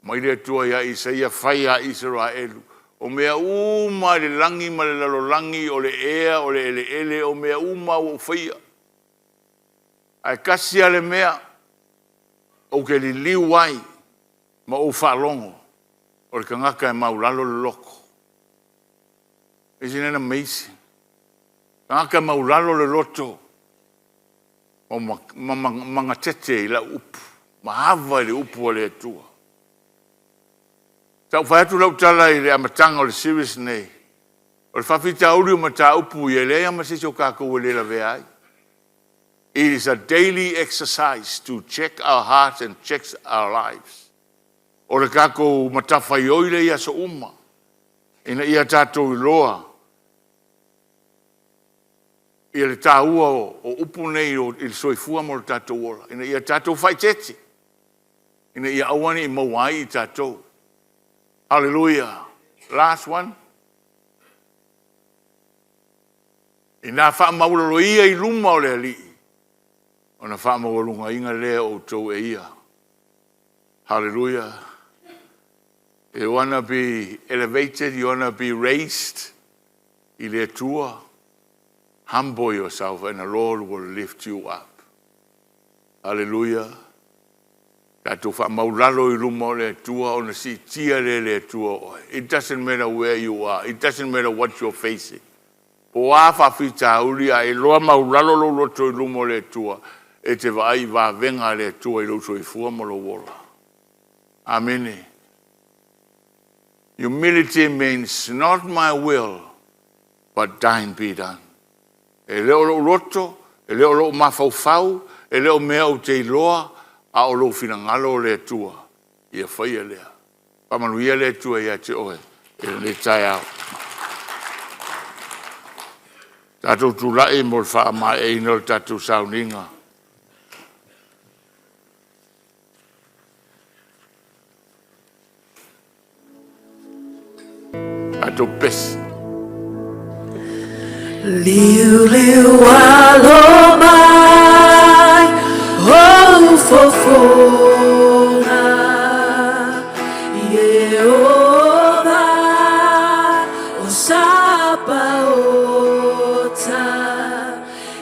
Mai le Atua ia Isaia, fai ia Isaraelu, o mea uma i le lagi ma le lalolagi, o le ea, o le eleele, o mea uma ua ou faia. Ae tasi lava le mea ou te liliu ai ma ou faalogo, o le tagata e maulalo le loto. Isn't it amazing? Tagata e maulalo le loto ma magatete i lau upu, ma ava i le upu a le Atua. Sa ou fai atu lau tala i le amataga o le series nei, o le faafitauli o mataupu ia, e leai lava ma se isi o tatou e le lavea ai. It is a daily exercise to check our hearts and check our lives. O le tatou matafaioi lea i aso uma, ina ia tatou iloa ia le taua o upu nei i le soifua ma lo tatou ola, ina ia tatou faaeteete, ina ia aua ne i maua ai i tatou. Hallelujah. Last one. Ina faamaualaloia i luma o le Alii, ona faamaualugaina lea o outou e ia. Hallelujah. You wanna be elevated, you wanna be raised i le Atua, humble yourself and the Lord will lift you up. Hallelujah. Tatou faamaulalo i luma o le Atua ona siitia lea e le Atua oe. It doesn't matter where you are. It doesn't matter what you're facing. Po o a faafitauli a e iloa maulalo lou loto i luma o le Atua, e te vaai i vavega a le Atua i lou soifua ma lou ola. Amene. Humility means not my will, but thine be done. E le o lou loto, e le o lou mafaufau, e le o mea ou te iloa, a o lou finagalo o le Atua, ia faia lea. Faamanuia le Atua ia te oe i lenei taeao. Tatou tulai mo le faamaeaina o le tatou sauniga. Tatou pesi. Liuliu alo mai ou fofoga Ieova o Sapaota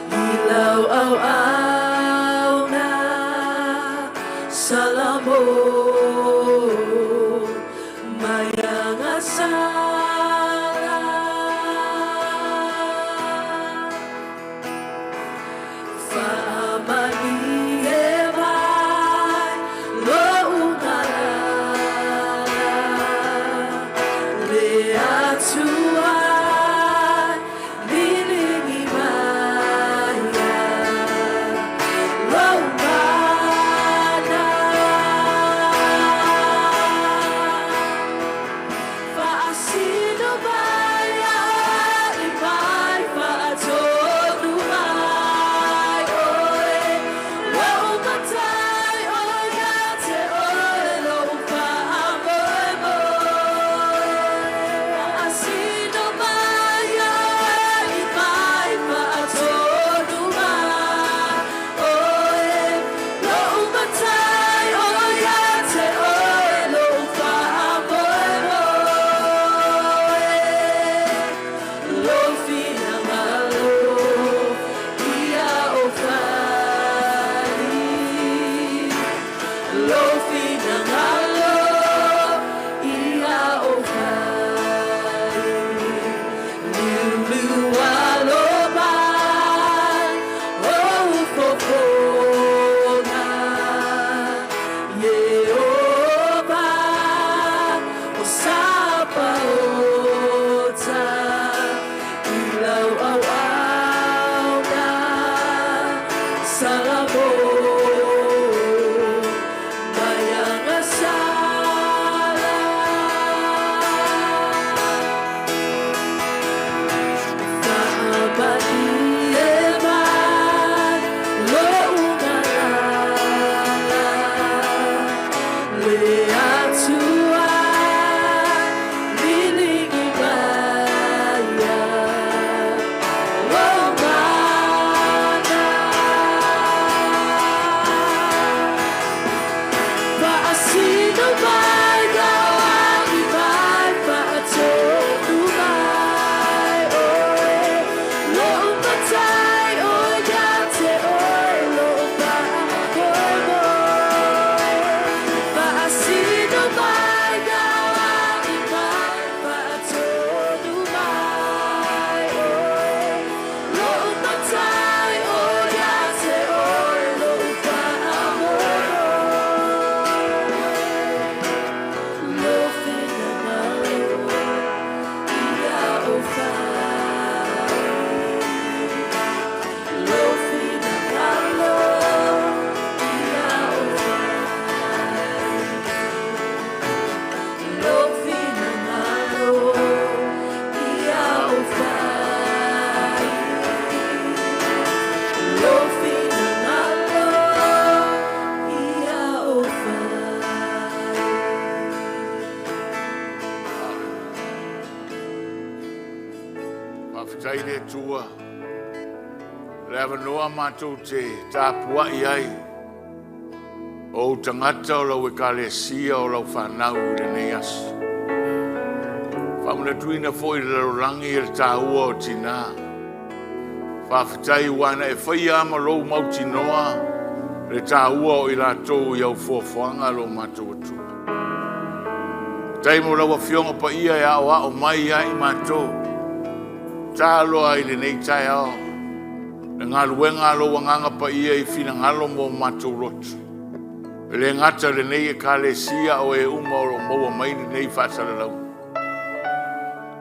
i lau auauna Salamo mai agasala. Faamalie mai lou galala, le Atua liligi mai lou mana. Faasino mai ai mai faatonu mai oe lou matai o ia te oe lou faamoemoe. Faasino Faafetai i le Atua le avanoa matou te tapuai ai o ou tagata o lau ekalesia o lau fanau i lenei aso. Faamanatuina foi i le lalolagi le taua o tinã. Faafetai aua na e faia lava ma lou mautinoa le taua o i latou i au foafoaga lo matou Atua. Faafetai mo lau Afioga Paia e aoao mai ia i matou. Tatalo i lenei taeao le galuega a lou Agaga Paia i finagalo ma o matou loto. E le gata i lenei Ekalesia a o e uma o lo o maua mai lenei faasalalauga.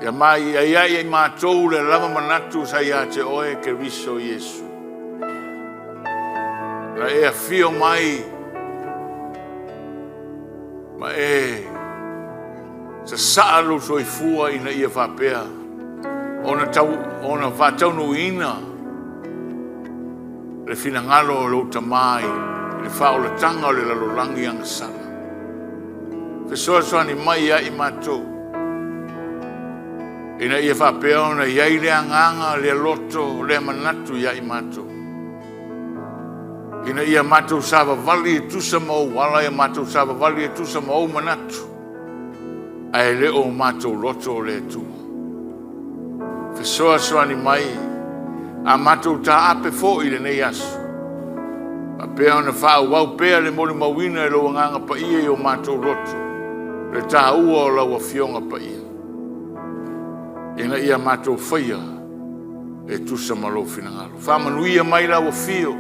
Ia mai ia i ai i matou le lava manatu sa ia te oe Keriso Iesu. Na e afio mai ma e sasaa lou soifua ina ia faapea ona, tau, ona faataunuuina le finagalo o lou Tama i le faaolataga o le lalolagi agasala. Fesoasoani mai ia i matou ina ia faapea ona i ai le agaga, le loto, le manatu ia i matou. Ina ia matou savavali e tusa ma ou ala, ia matou savavali e tusa ma ou manatu, ae le o matou loto o le Atua. Fesoasoani mai a matou taape foi i lenei aso, faapea ona faaauau pea le molimauina e lou Agaga Paia i o matou loto le taua o lau Afioga Paia, ina ia matou faia e tusa ma lou finagalo. Faamanuia mai lau afio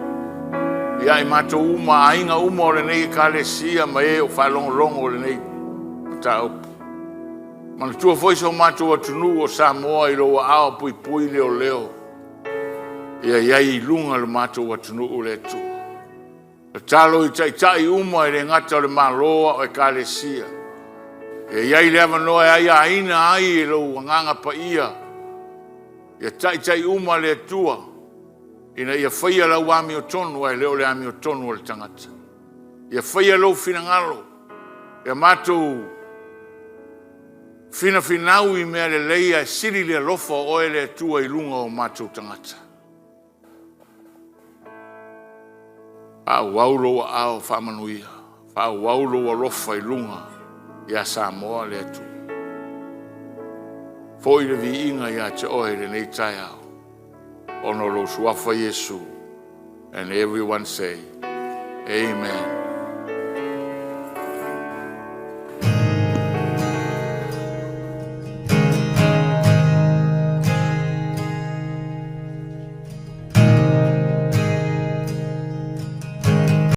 ia i matou uma, aiga uma o lenei Ekalesia ma e o faalogologo i lenei mataupu. Manatua foi so matou atunuu o Samoa i lou aao puipui leoleo, ia i ai i luga lo matou atunuu le Atua. Tatalo i taitai uma e le gata o le Malo a o Ekalesia. Ia i ai le avanoa e aiaina ai e lou Agaga Paia ia taitai uma le Atua ina ia faia lau amiotonu ae le o le amiotonu a le tagata. Ia faia lou finagalo, ia matou finafinau i mea lelei ae sili le alofa o oe le Atua i luga o matou tagata. Faaauau lou aao faamanuia, faaauau lou alofa i luga ia Samoa le Atua. Foi le viiga ia te oe i lenei taeao, ona o lou suafa Iesu. And everyone say, Amen.